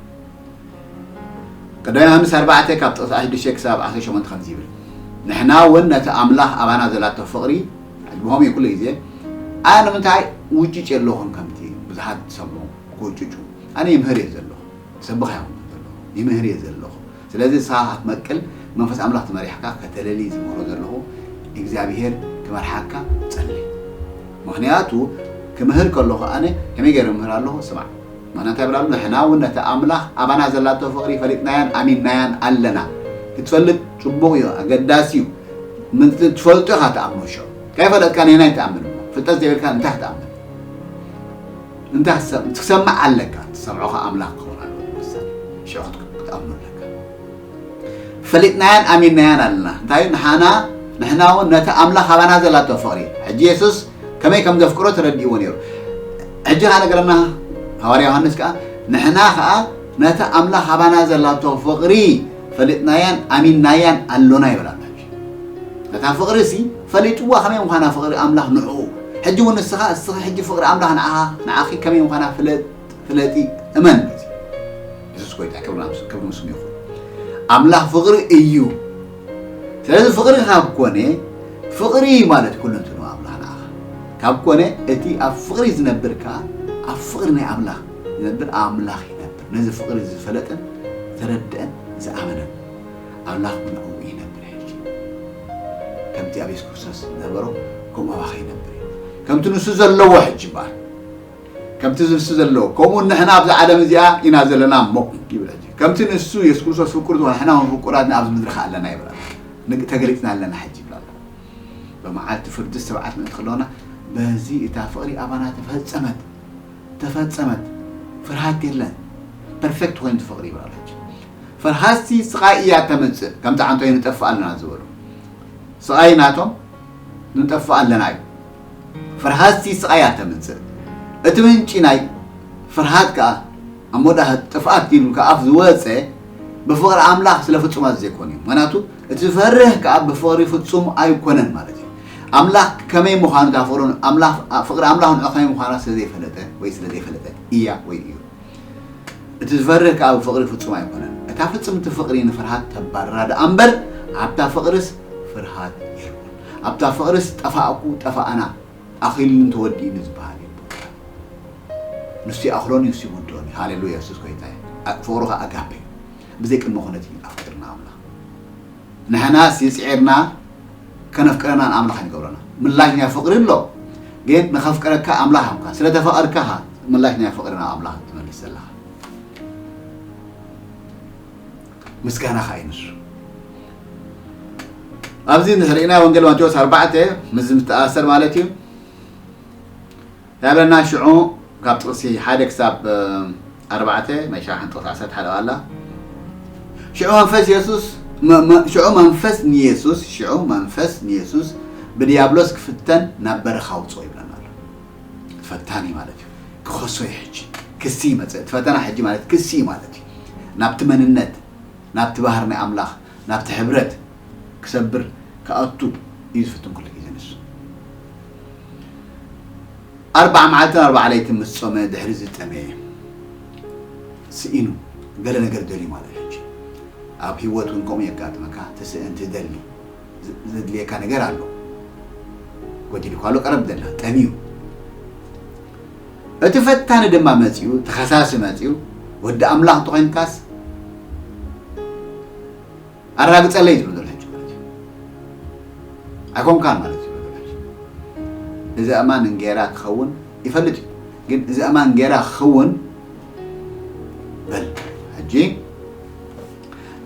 ቀዳማይ ዮሃንስ ኣርባዕተ ካብ ጥቕሲ ሽዱሽተ ክሳብ ዓሰርተ ሸሞንተ ከምዚ ይብል፣ "ንሕና እውን ነቲ ኣምላኽ ኣባና ዘላቶ ፍቕሪ" ብኸምኡ እዩ ኩሉ ግዜ። ኣነ ንምንታይ ውጭጭ የለኹም ከምቲ ብዙሓት ዝሰምዑ ክውጭጩ? ኣነ ይምህር እየ ዘለኹ። ሰብኻ እዮም ዘለኹ። ይምህር እየ ዘለኹ። ስለዚ ንስኻ ክትመቅል መንፈስ ኣምላኽ ተመሪሕካ ከተለሊ ዝምህሮ ዘለኹ እግዚኣብሄር ክመርሓካ ጸሊ። ምኽንያቱ ክምህር ከለኹ ኣነ ከመይ ገይረ ምህር ኣለኹ? ስማዕ። ምኽንያቱ እንታይ ይብል ኣሎ? "ንሕና እውን ነቲ ኣምላኽ ኣባና ዘላቶ ፍቕሪ ፈሊጥናያን ኣሚንናያን ኣለና። ክትፈልጥ ጽቡቕ እዩ፣ ኣገዳሲ እዩ። ምን- ትፈልጦ ኢኻ ትኣምኖ ሽዑ። ከይፈለጥካ ነየናይ ትኣምን እሞ? ፍልጠት ዘይብልካ እንታይ ክትኣምን? እንታይ ክትሰም- ክትሰምዕ ኣለካ። ትሰምዖ ኸዓ ኣምላኽ ክኸውን ኣለዎ። መሳሊ ሽዑ ክት- ክትኣምኖ ኣለካ። ፈሊጥናያን ኣሚንናያን ኣለና። እንታይ እዩ? ንሓና ንሕና እውን ነቲ ኣምላኽ ኣባና ዘላቶ ፍቕሪ። ሕጂ የሱስ ከመይ ከም ዘፍቅሮ ተረዲእዎ ነይሩ። ሕጂ ኸዓ ነገረና ሃዋርያ ዮሃንስ ከኣ፣ ንሕና ኸዓ ነቲ ኣምላኽ ኣባና ዘላቶ ፍቕሪ ፈሊጥናያን ኣሚንናያን ኣሎና ይብል ኣሎ። ሕጂ ነታ ፍቕሪ ሲ ፈሊጥዋ ከመይ ምዃና ፍቕሪ ኣምላኽ ንዕኡ። ሕጂ እውን ንስኻ፣ እስኺ ሕጂ ፍቕሪ ኣምላኽ ንዓኻ፣ ንዓኺ ከመይ ምዃና ፍለጥ፣ ፍለጢ፣ እመን። የሱስ ጎይታ፣ ክብሪ ናብ ስ-፣ ክብሪ ንስሙ ይኹን። ኣምላኽ ፍቕሪ እዩ። ስለዚ ፍቕሪ ካብ ኮነ፣ ፍቕሪ ማለት ኩለንትንኡ ኣምላኽ ንዓኻ ካብ ኮነ፣ እቲ ኣብ ፍቕሪ ዝነብር ከኣ ኣብ ፍቕሪ ናይ ኣምላኽ ዝነብር ኣምላኽ ይነብር። ነዚ ፍቕሪ ዝፈለጠን ዝተረድአን ዝኣመነን ኣምላኽ ንዕኡ ይነብር። ሕጂ ከምቲ ኣብ የሱስ ክርስቶስ ዝነበሮ ከምኡ ኣባኻ ይነብር እዩ። ከምቲ ንሱ ዘለዎ ሕጂ እምበኣር ከምቲ ዝብሲ ዘለዎ፣ ከምኡ ንሕና ኣብዛ ዓለም እዚኣ ኢና ዘለና እሞ ይብል። ሕጂ ከምቲ ንሱ የሱስ ክርስቶስ ፍቁር ዝኾነ፣ ንሕና እውን ፍቁራት ኣብዚ ምድሪ ከኣ ኣለና ይብል ኣሎ። ንግ-፣ ተገሊጽና ኣለና ሕጂ ይብል ኣሎ። ብመዓልቲ ፍርዲ ዝተባዕት ምእንቲ ከለና፣ በዚ እታ ፍቕሪ ኣባና ተፈጸመት፣ ተፈጸመት። ፍርሃት የለን። ፐርፌክት ኮይኑ ፍቕሪ ይብል ኣሎ። ሕጂ ፍርሃትሲ ስቓይ እያ ተመጽእ፣ ከምቲ ዓንቶይ ንጠፍእ ኣለና ዝበሉ። ስቓይ ናቶም ንጠፍእ ኣለና እዩ። ፍርሃትሲ ስቓይ እያ ተምጽእ። እቲ ምንጪ ናይ ፍርሃት ከኣ ኣብ መወዳእታ ጥፍኣት ኢሉ ካብ ኣፍ ዝወጸ ብፍቕሪ ኣምላኽ ስለ ፍጹማት ዘይኮኑ እዩ። ምኽንያቱ እቲ ዝፈርህ ከኣ ብፍቕሪ ፍጹም ኣይኮነን ማለት እዩ። ኣምላኽ ከመይ ምዃኑ እታ ፍቕሪ ኣምላኽ፣ ፍቕሪ ኣምላኽ ንዑ ከመይ ምዃና ስለ ዘይፈለጠ ወይ ስለ ዘይፈለጠት እያ ወይ እዩ። እቲ ዝፈርህ ከኣ ብፍቕሪ ፍጹም ኣይኮነን። እታ ፍጽምቲ ፍቕሪ ንፍርሃት ተባርራ ደኣ እምበር ኣብታ ፍቕርስ ፍርሃት የልቦን። ኣብታ ፍቕርስ ጠፋእኩ፣ ጠፋእና፣ ኣኺሉን ተወዲኡን ዝበሃል የብሉን። ንሱ ይኣኽሎኒ፣ ንሱ ይምድቦኒ። ሃሌሉያ፣ የሱስ ጎይታ እዩ። ኣ-፣ ፍቕሩ ኸኣ ኣጋፔ እዩ። ብዘይ ቅድመ ኩነት እዩ ኣፍቂርና ኣምላኽ። ንሕናስ ይጽዒርና ከነፍቅረና ንኣምላኽ ኣይንገብረና። ምላሽ ናይ ፍቕሪ ኣሎ፣ ግን ንኸፍቅረካ ኣምላኽ ኣምካ። ስለ ተፈቐርካ ኸኣ ምላሽ ናይ ፍቕሪ ናብ ኣምላኽ ትመልስ ዘለኻ። ምስጋና ኸኣ እዩ ንሱ። ኣብዚ ንሪእና ወንጌል ማቴዎስ ኣርባዕተ ምስ ምትኣሰር ማለት እዩ። ያብለና ሽዑ ካብ ጥቕሲ ሓደ ክሳብ፣ እ፣ ኣርባዕተ፣ ናይ ሸውዓተ ጥቕሲ ዓሰርተ ሓደ ኣላ። ሽዑ መንፈስ የሱስ፣ መ-፣ መ-፣ ሽዑ መንፈስ ንየሱስ፣ ሽዑ መንፈስ ንየሱስ ብድያብሎስ ክፍተን ናብ በረኻ ኣውጽኦ ይብለና ኣሎ። ፈታኒ ማለት እዩ። ክኸሶ እዩ ሕጂ። ክሲ ይመጽእ። እቲ ፈተና ሕጂ ማለት ክሲ እዩ ማለት እዩ። ናብቲ መንነት፣ ናብቲ ባህሪ ናይ ኣምላኽ፣ ናብቲ ሕብረት ክሰብር፣ ክኣቱ እዩ ዝፍትን ኩሉ ግዜ ንሱ። ኣርባዓ መዓልትን ኣርባዓ ለይትን ምስ ጾመ፣ ድሕሪ ዝጠመየ፣ ስኢኑ፣ ገለ ነገር ደልዩ ማለት እዩ። ሕጂ ኣብ ህይወት እውን ከምኡ የጋጥመካ፣ ትስእን፣ ትደሊ፣ ዝ-፣ ዘድልየካ ነገር ኣሎ። ጎዲልካ ኣሎ፣ ቀረብ ደላ፣ ጠምዩ። እቲ ፈታኒ ድማ መጺኡ፣ ተኸሳሲ መጺኡ፣ ወዲ ኣምላኽ እንተኾይንካስ፣ ኣራግጸለይ ዝብሎ ዘሎ ሕጂ ማለት እዩ። ኣይኮንካን ማለት እዩ ዝብሎ ዘሎ ሕጂ። እዚ ኣማን እንጌራ ክኸውን ይፈልጥ እዩ። ግን እዚ ኣማን እንጌራ ክኸውን በል። ሕጂ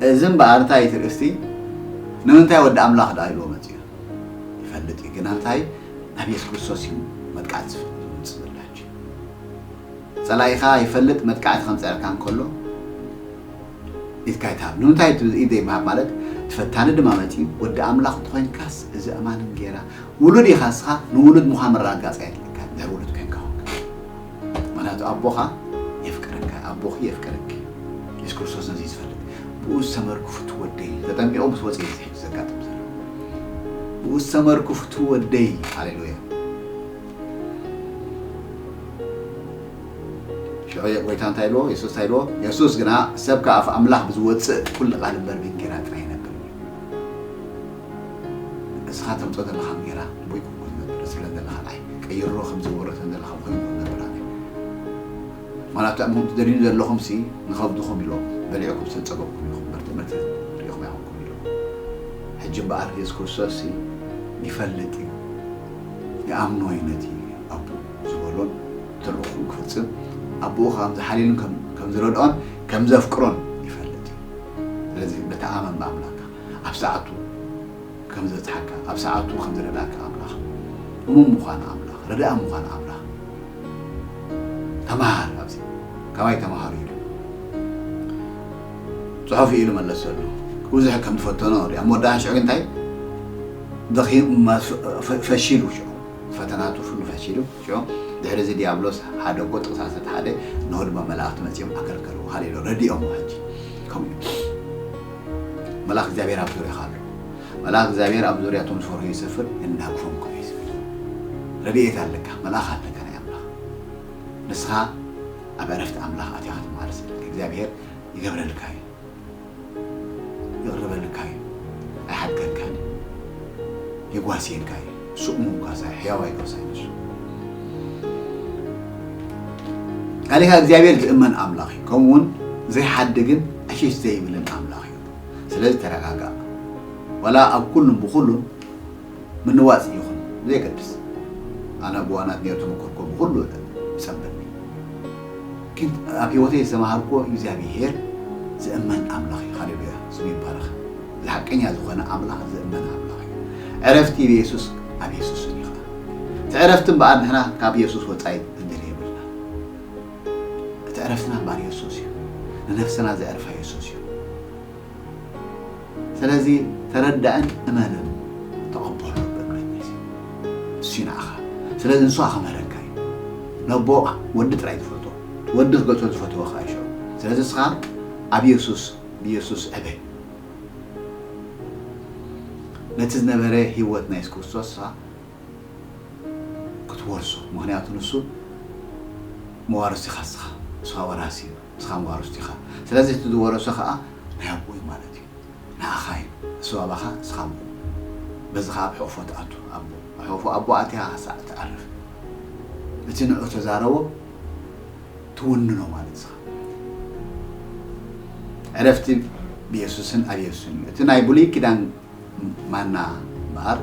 እዚ እምበኣር እንታይ እዩ እቲ ርእስቲ? ንምንታይ ወዲ ኣምላኽ ደኣ ኢልዎ መጺኡ? ይፈልጥ እዩ። ግና እንታይ? ናብ የሱስ ክርስቶስ እዩ መጥቃዕቲ ዝመጽእ ዘሎ ሕጂ። ጸላኢኻ ይፈልጥ መጥቃዕቲ ከምጸኣልካ እንከሎ፣ ኢድካ ይትሃብ። ንምንታይ እቲ ኢድ ዘይምሃብ ማለት፣ እቲ ፈታኒ ድማ መጺኡ፣ ወዲ ኣምላኽ እንተኾይንካስ፣ እዚ ኣማን እንጌራ፣ ውሉድ ኢኻ ንስኻ፣ ንውሉድ ምዃን መረጋገጺ ኣየድልየካን፣ ድሕሪ ውሉድ ኮይንካ ኾንካ። ምኽንያቱ ኣቦኻ የፍቅረካ፣ ኣቦኺ የፍቅረኪ። የሱስ ክርስቶስ ነዚ እዩ ዝፈልጥ። ብኡ ዝሰመርኩ ፍቱው ወደይ፣ ተጠሚቑ ምስ ወጽአ እዩ እዚ ሕጂ ዘጋጥም ዘሎ። ብኡ ዝሰመርኩ ፍቱው ወደይ፣ ሃሌሉያ። ሽዑ ጎይታ እንታይ ኢልዎ? የሱስ እንታይ ኢልዎ? የሱስ ግና፣ ሰብ ካብ ኣፍ ኣምላኽ ብዝወጽእ ኩሉ ቃል እምበር ብእንጌራ ጥራይ ኣይነብርን እዩ። ንስኻ ተምጾ ዘለኻ እንጌራ ብኡ ይኩን ዝነብር፣ ስለ ዘለኻ ንዓይ ቀይሮ ከም ዝወረተ ዘለኻ ኮይኑ ዝነብር ኣነ። ማለት ኣምኹም ትደልዩ ዘለኹም ሲ ንኸብድኹም ኢሎም በሊዕኩም ዝተጸገብኩም ኢኹም፣ ምርት ምርት ሪኢኹም ኣይኮንኩም ኢሎም። ሕጂ እምበኣር የሱስ ክርስቶስ ሲ ይፈልጥ እዩ፣ ይኣምኖ እዩ ነቲ ኣቦ ዝበሎን ተልእኾኡ ክፍጽም ኣቦኡ ከም ዝሓልየሉን ከም፣ ከም ዝረድኦን ከም ዘፍቅሮን ይፈልጥ እዩ። ስለዚ ብተኣመን ብኣምላኽካ ኣብ ሰዓቱ ከም ዘብጽሓካ፣ ኣብ ሰዓቱ ከም ዝረድኣካ ኣምላኽ፣ እሙን ምዃን ኣምላኽ፣ ረዳኢ ምዃን ኣምላኽ ተመሃር። ኣብዚ ካባይ ተመሃሩ ኢሉ ጽሑፍ ኢሉ መለሰሉ። ብዙሕ ከም ዝፈተኖ ርኢ። ኣብ መወዳእታ ሽዑ ግን እንታይ? ደኺሙ፣ ፈ-፣ ፈ-፣ ፈሺሉ ሽዑ። ፈተናቱ ኩሉ ፈሺሉ። ሽዑ ድሕሪ እዚ ዲያብሎስ ሓደ እኮ ጥቕሲ ዓሰርተ ሓደ፣ እነሆ ድማ መላእኽቲ መጺኦም ኣከልከልዎ። ሃሌሉያ። ረዲኦሞ ሕጂ። ከምኡ እዩ። መልኣኽ እግዚኣብሔር ኣብ ዙርያኻ ኣሎ። መልኣኽ እግዚኣብሔር ኣብ ዙርያ እቶም ዝፈርሁ ይሰፍር፣ የናግፎም ከኣ እዩ ዝብል። ረድኤት ኣለካ፣ መልኣኽ ኣለካ ናይ ኣምላኽ። ንስኻ ኣብ ዕረፍቲ ኣምላኽ ኣቲኻ ክትመሃር ዘለካ። እግዚኣብሔር ይገብረልካ እዩ። ይቕርበልካ እዩ። ኣይሓድገካን እዩ። የጓስየልካ እዩ። እሱ እሙን ጓሳይ፣ ሕያዋይ ጓሳይ ንሱ። ካሊካ እግዚኣብሔር ዝእመን ኣምላኽ እዩ። ከምኡ እውን ዘይሓድግን ዕሽሽ ዘይብልን ኣምላኽ እዩ። ስለዚ ተረጋጋእ። ዋላ ኣብ ኩሉን ብኹሉን ምንዋጽ ይኹን፣ ብዘየገድስ። ኣነ ብዋናት ነይሩ ተመኮርኮ ብኹሉ ይጸብኒ። ግን ኣብ ህይወተይ ዝተማሃርኩዎ እግዚኣብሔር ዝእመን ኣምላኽ እዩ። ሃሌሉያ፣ ስሙ ይባረኽ። ዝሓቀኛ ዝኾነ ኣምላኽ ዝእመን ኣምላኽ እዩ። ዕረፍቲ ብየሱስ፣ ኣብ የሱስ እዩ ኸዓ። እቲ ዕረፍቲ እምበኣር ንሕና ካብ የሱስ ወጻኢ ክንደልዮ የብልና። እቲ ዕረፍትና እምበኣር የሱስ እዩ። ንነፍስና ዘዕርፋ የሱስ እዩ። ስለዚ ተረዳእን እመንን ተቐበሎ በእምነት እዩ። እሱ እዩ ንዓኻ። ስለዚ ንሱ ክምህረካ እዩ። ነቦ ወዲ ጥራይ ዝፈልጦ፣ ወዲ ክገልጾ ዝፈተወ ኸዓ እዩ ሽዑ። ስለዚ ንስኻ ኣብ የሱስ፣ ብየሱስ ዕበ። ነቲ ዝነበረ ህይወት ናይ የሱስ ክርስቶስ ንስኻ ክትወርሶ። ምኽንያቱ ንሱ መዋርስቲኻ ንስኻ፣ ንስኻ ወራሲ እዩ፣ ንስኻ መዋርስቲኻ። ስለዚ እቲ ዝወረሶ ኸዓ ናይ ኣቦኡ እዩ ማለት እዩ። ንዓኻ እዩ። ንሱ ኣባኻ፣ ንስኻ ኣቦኡ። በዚ ኸዓ ኣብ ሕቑፎ ትኣቱ ኣቦ። ኣብ ሕቑፎ ኣቦ ኣቲኻ ሳዕ ትዓርፍ። እቲ ንዑ ተዛረቦ፣ ትውንኖ ማለት እዩ። ዕረፍቲ ብየሱስን ኣብ የሱስን እዩ። እቲ ናይ ብሉይ ኪዳን ማና እምበኣር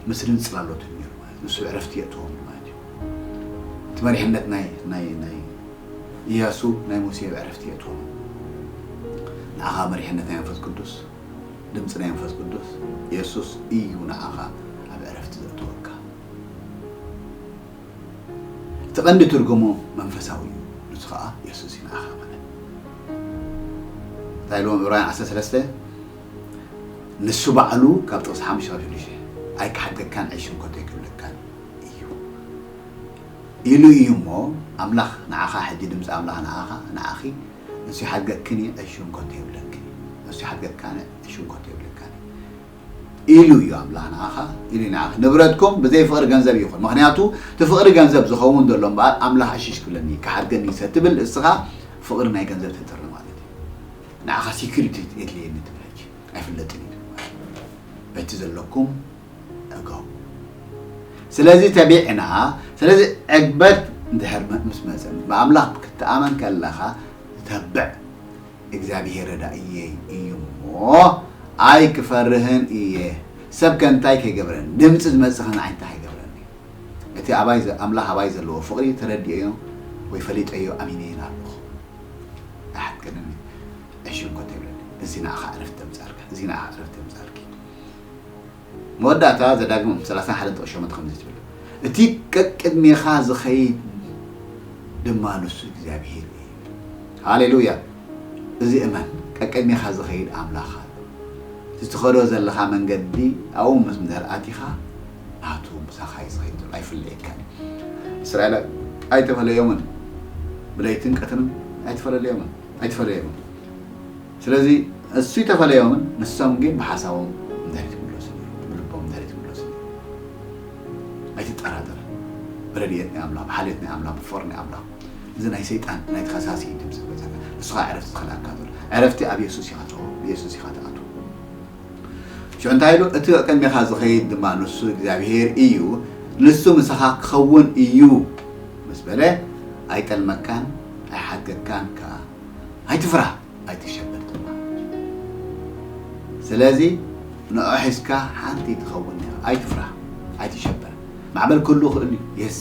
ምስልን ጽላሎትን ነይሩ ማለት እዩ። ንሱ ዕረፍቲ የእትዎም ማለት እዩ። እቲ መሪሕነት ናይ ናይ ናይ ኢያሱ ናይ ሙሴ ዕረፍቲ የእትዎም። ንዓኻ መሪሕነት ናይ መንፈስ ቅዱስ፣ ድምፂ ናይ መንፈስ ቅዱስ የሱስ እዩ ንዓኻ ኣብ ዕረፍቲ ዘእትወካ። እቲ ቀንዲ ትርጉሙ መንፈሳዊ እዩ። ንሱ ከዓ የሱስ እዩ ንዓኻ ማለት። እንታይ ኢልዎም ዕብራውያን ዓሰርተ ሰለስተ? ንሱ ባዕሉ ካብ ጥቕሲ ሓሙሽተ ካብ ሽዱሽተ ኣይክሓድገካን ዕሽም ኮቶ ኣይክብለካን እዩ ኢሉ እዩ እሞ፣ ኣምላኽ ንዓኻ ሕጂ ድምፂ ኣምላኽ ንዓኻ ንዓኺ ንሱ ይሓድገክን እዩ ዕሽም ኮቶ የብለክን እዩ። ንሱ ይሓድገካን ዕሽም ኮቶ የብለካን እዩ ኢሉ እዩ ኣምላኽ ንዓኻ ኢሉ እዩ ንዓኺ። ንብረትኩም ብዘይ ፍቕሪ ገንዘብ ይኹን። ምኽንያቱ እቲ ፍቕሪ ገንዘብ ዝኸውን ዘሎ እምበኣር ኣምላኽ ዕሽሽ ክብለኒ እዩ፣ ክሓድገኒ እዩ ትብል እስኻ ፍቕሪ ናይ ገንዘብ ተጥሪ ማለት እዩ። ንዓኻ ሴኩሪቲ የድልየኒ ትብል ሕጂ ኣይፍለጥን እዩ ትብል ማለት እዩ። በቲ ዘለኩም ዕገቡ። ስለዚ ተቢዕና፣ ስለዚ ዕግበት እንድሕር መ- ምስ መጸ ብኣምላኽ ክትኣመን ከለኻ ዝተብዕ እግዚኣብሔር ረዳእየይ እዩ እሞ ኣይክፈርህን እየ። ሰብ ከ እንታይ ከይገብረኒ? ድምፂ ዝመፅእ ከ ንዓይ እንታይ ከይገብረኒ? እቲ ኣባይ ዘ- ኣምላኽ ኣባይ ዘለዎ ፍቕሪ ተረዲኦዮ ወይ ፈሊጠዮ ኣሚነየን ኣለኹ። ኣይሓድገንን እዩ። ዕሽም ኮ ተይብለኒ። እዚ ንዓኻ ዕረፍቲ ተምፃልካ፣ እዚ ንዓኻ ዕረፍቲ ተምፃልኪ። መወዳእታ ዘዳግም ሰላሳን ሓደን ጥቕሾመት ከምዚ ትብል፣ እቲ ቀቅድሜኻ ዝኸይድ ድማ ንሱ እግዚኣብሔር እዩ። ሃሌሉያ። እዚ እመን፣ ቀቅድሜኻ ዝኸይድ ኣምላኽ ኣሎ። እቲ ትኸዶ ዘለኻ መንገዲ ኣብኡ ምስ ምድር ኣቲኻ ናቱ ምሳኻ እዩ ዝኸይድ ዘሎ፣ ኣይፍለየካን እዩ። እስራኤል ኣይተፈለዮምን፣ ብለይትን ቀትርን ኣይተፈለለዮምን፣ ኣይተፈለዮምን። ስለዚ እሱ ይተፈለዮምን ንሶም ግን ብሓሳቦም እንድሕር ትምለሱ፣ ብልቦም እንድሕር ትምለሱ ኣይትጠራጠር። ብረድኤት ናይ ኣምላኽ፣ ብሓልዮት ናይ ኣምላኽ፣ ብፍቕሪ ናይ ኣምላኽ። እዚ ናይ ሰይጣን ናይ ተኸሳሲ እዩ ድምፂ ዝበፅሐካ። ንስኻ ዕረፍቲ ዝኸልኣካ ዘሎ ዕረፍቲ ኣብ የሱስ ኢኻ ትረኽቦ፣ ብየሱስ ኢኻ ትኣትዎ። ሽዑ እንታይ ኢሉ? እቲ ቅድሜኻ ዝኸይድ ድማ ንሱ እግዚኣብሔር እዩ፣ ንሱ ምሳኻ ክኸውን እዩ ምስ በለ ኣይጠልመካን ኣይሓድገካን ከኣ። ኣይትፍራህ ኣይትሸበር ድማ። ስለዚ ንዑ ሒዝካ ሓንቲ ትኸውን ኢኻ። ኣይትፍራህ ኣይትሸበር። ማዕበል ክህሉ ይኽእል እዩ። የስ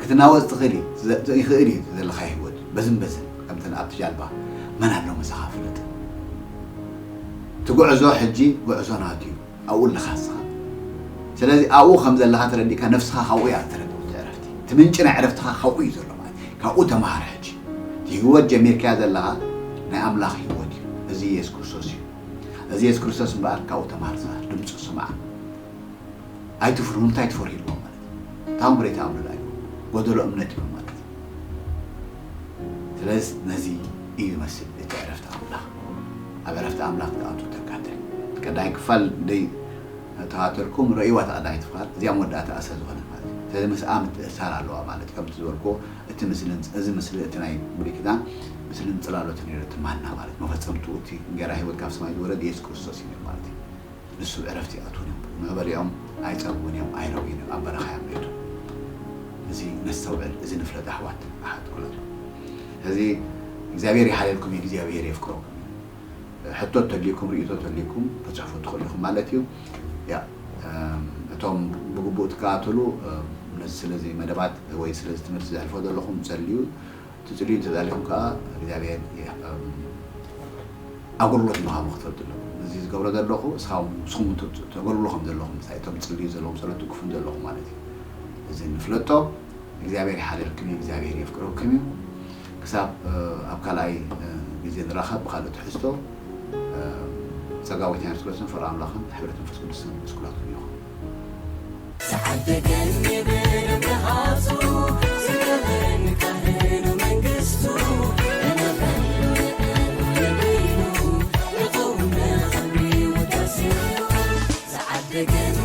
ክትናወፅ ትኽእል እዩ። ዘ- ይኽእል እዩ ዘለኻ ህይወት በዝን በዝን ከምተን ኣብቲ ጃልባ መን ኣሎ ምሳኻ ፍለጥ። እቲ ጉዕዞ ሕጂ ጉዕዞ ናቱ እዩ። ኣብኡ ኣለኻ ንስኻ። ስለዚ ኣብኡ ከም ዘለኻ ተረዲእካ ነፍስኻ ካብኡ እያ እተረክብ እቲ ዕረፍቲ። እቲ ምንጪ ናይ ዕረፍትኻ ካብኡ እዩ ዘሎ ማለት እዩ። ካብኡ ተምሃር ሕጂ። እቲ ህይወት ጀሚርካዮ ዘለኻ ናይ ኣምላኽ ህይወት እዩ። እዚ የሱስ ክርስቶስ እዩ። እዚ የሱስ ክርስቶስ እምበኣር ካብኡ ተምሃር ንስኻ። ድምፁ ስምዓ። ኣይትፍርሁ። እንታይ ትፈርሁ ኢልዎም ማለት እዩ። ታምሬት ኣምልላ እዩ። ጎደሎ እምነት እዩ ማለት እዩ። ስለዚ ነዚ እዩ ይመስል እቲ ዕረፍቲ ኣምላኽ። ኣብ ዕረፍቲ ኣምላኽ ክትኣትዉ ተካተል። ቀዳይ ክፋል ደይ ተኻተልኩም ረእይዋ ተቐዳይ ትፋል እዚኣ መወዳእታ እሳ ዝኾነ ማለት እዩ። ስለዚ ምስኣ ምትእሳር ኣለዋ ማለት እዩ። ከምቲ ዝበልኩ እቲ ምስልን እዚ ምስሊ እቲ ናይ ብሉይ ኪዳን ምስልን ጽላሎትን ነይሩ እቲ ማና ማለት መፈጸምቱ እቲ እንጌራ ህይወት ካብ ሰማይ ዝወረድ የሱስ ክርስቶስ እዩ ማለት እዩ። ንሱ ዕረፍቲ ይኣትውን እዮም። ንዑ በሊዖም ኣይጸግቡን እዮም፣ ኣይረውዩን እዮም፣ ኣብ በረኻ እዮም ነይቱ። እዚ ነስተውዕል፣ እዚ ንፍለጥ ኣሕዋት ኣሓት ቆለቱ። እዚ እግዚኣብሔር ይሓልየልኩም እዩ፣ እግዚኣብሔር የፍቅረኩም እዩ። ሕቶ ተልዩኩም ርእቶ ተልዩኩም ክትጽሕፉ ትኽእሉ ኢኹም ማለት እዩ። ያ እቶም ብግቡእ ትከታተሉ ነዚ ስለዚ መደባት ወይ ስለዚ ትምህርቲ ዘሕልፎ ዘለኹም ጸልዩ ትጽልዩ እንተዛሊኹም ከዓ እግዚኣብሔር ኣገልግሎት ምዃኑ ክትፈልጡ ኣለኩም። እዚ ዝገብሮ ዘለኹ እስኻም ንስኹም ተገልግሎ ከም ዘለኹም ምሳይ እቶም ትጽልዩ ዘለኹም ጸሎት ትግፉን ዘለኹም ማለት እዩ። እዚ ንፍለጦ እግዚኣብሔር ይሓልየልኩም እዩ እግዚኣብሔር የፍቅረኩም እዩ። ክሳብ ኣብ ካልኣይ ግዜ ንራኸብ ብካልእ ትሕዝቶ ጸጋ ጎይታና የሱስ ክርስቶስን ፍቕሪ ኣምላኽን ሕብረት መንፈስ ቅዱስን ምስ ኩላትኩም ይኹን። ዝዓደገኒ ብደም ረሃጹ ዝገበረኒ ካህኑ መንግስቱ እነፈሉ ንዕሉ ንበይኑ ንኸውን ንኽብሪ ውዳሴ ዝዓደገኒ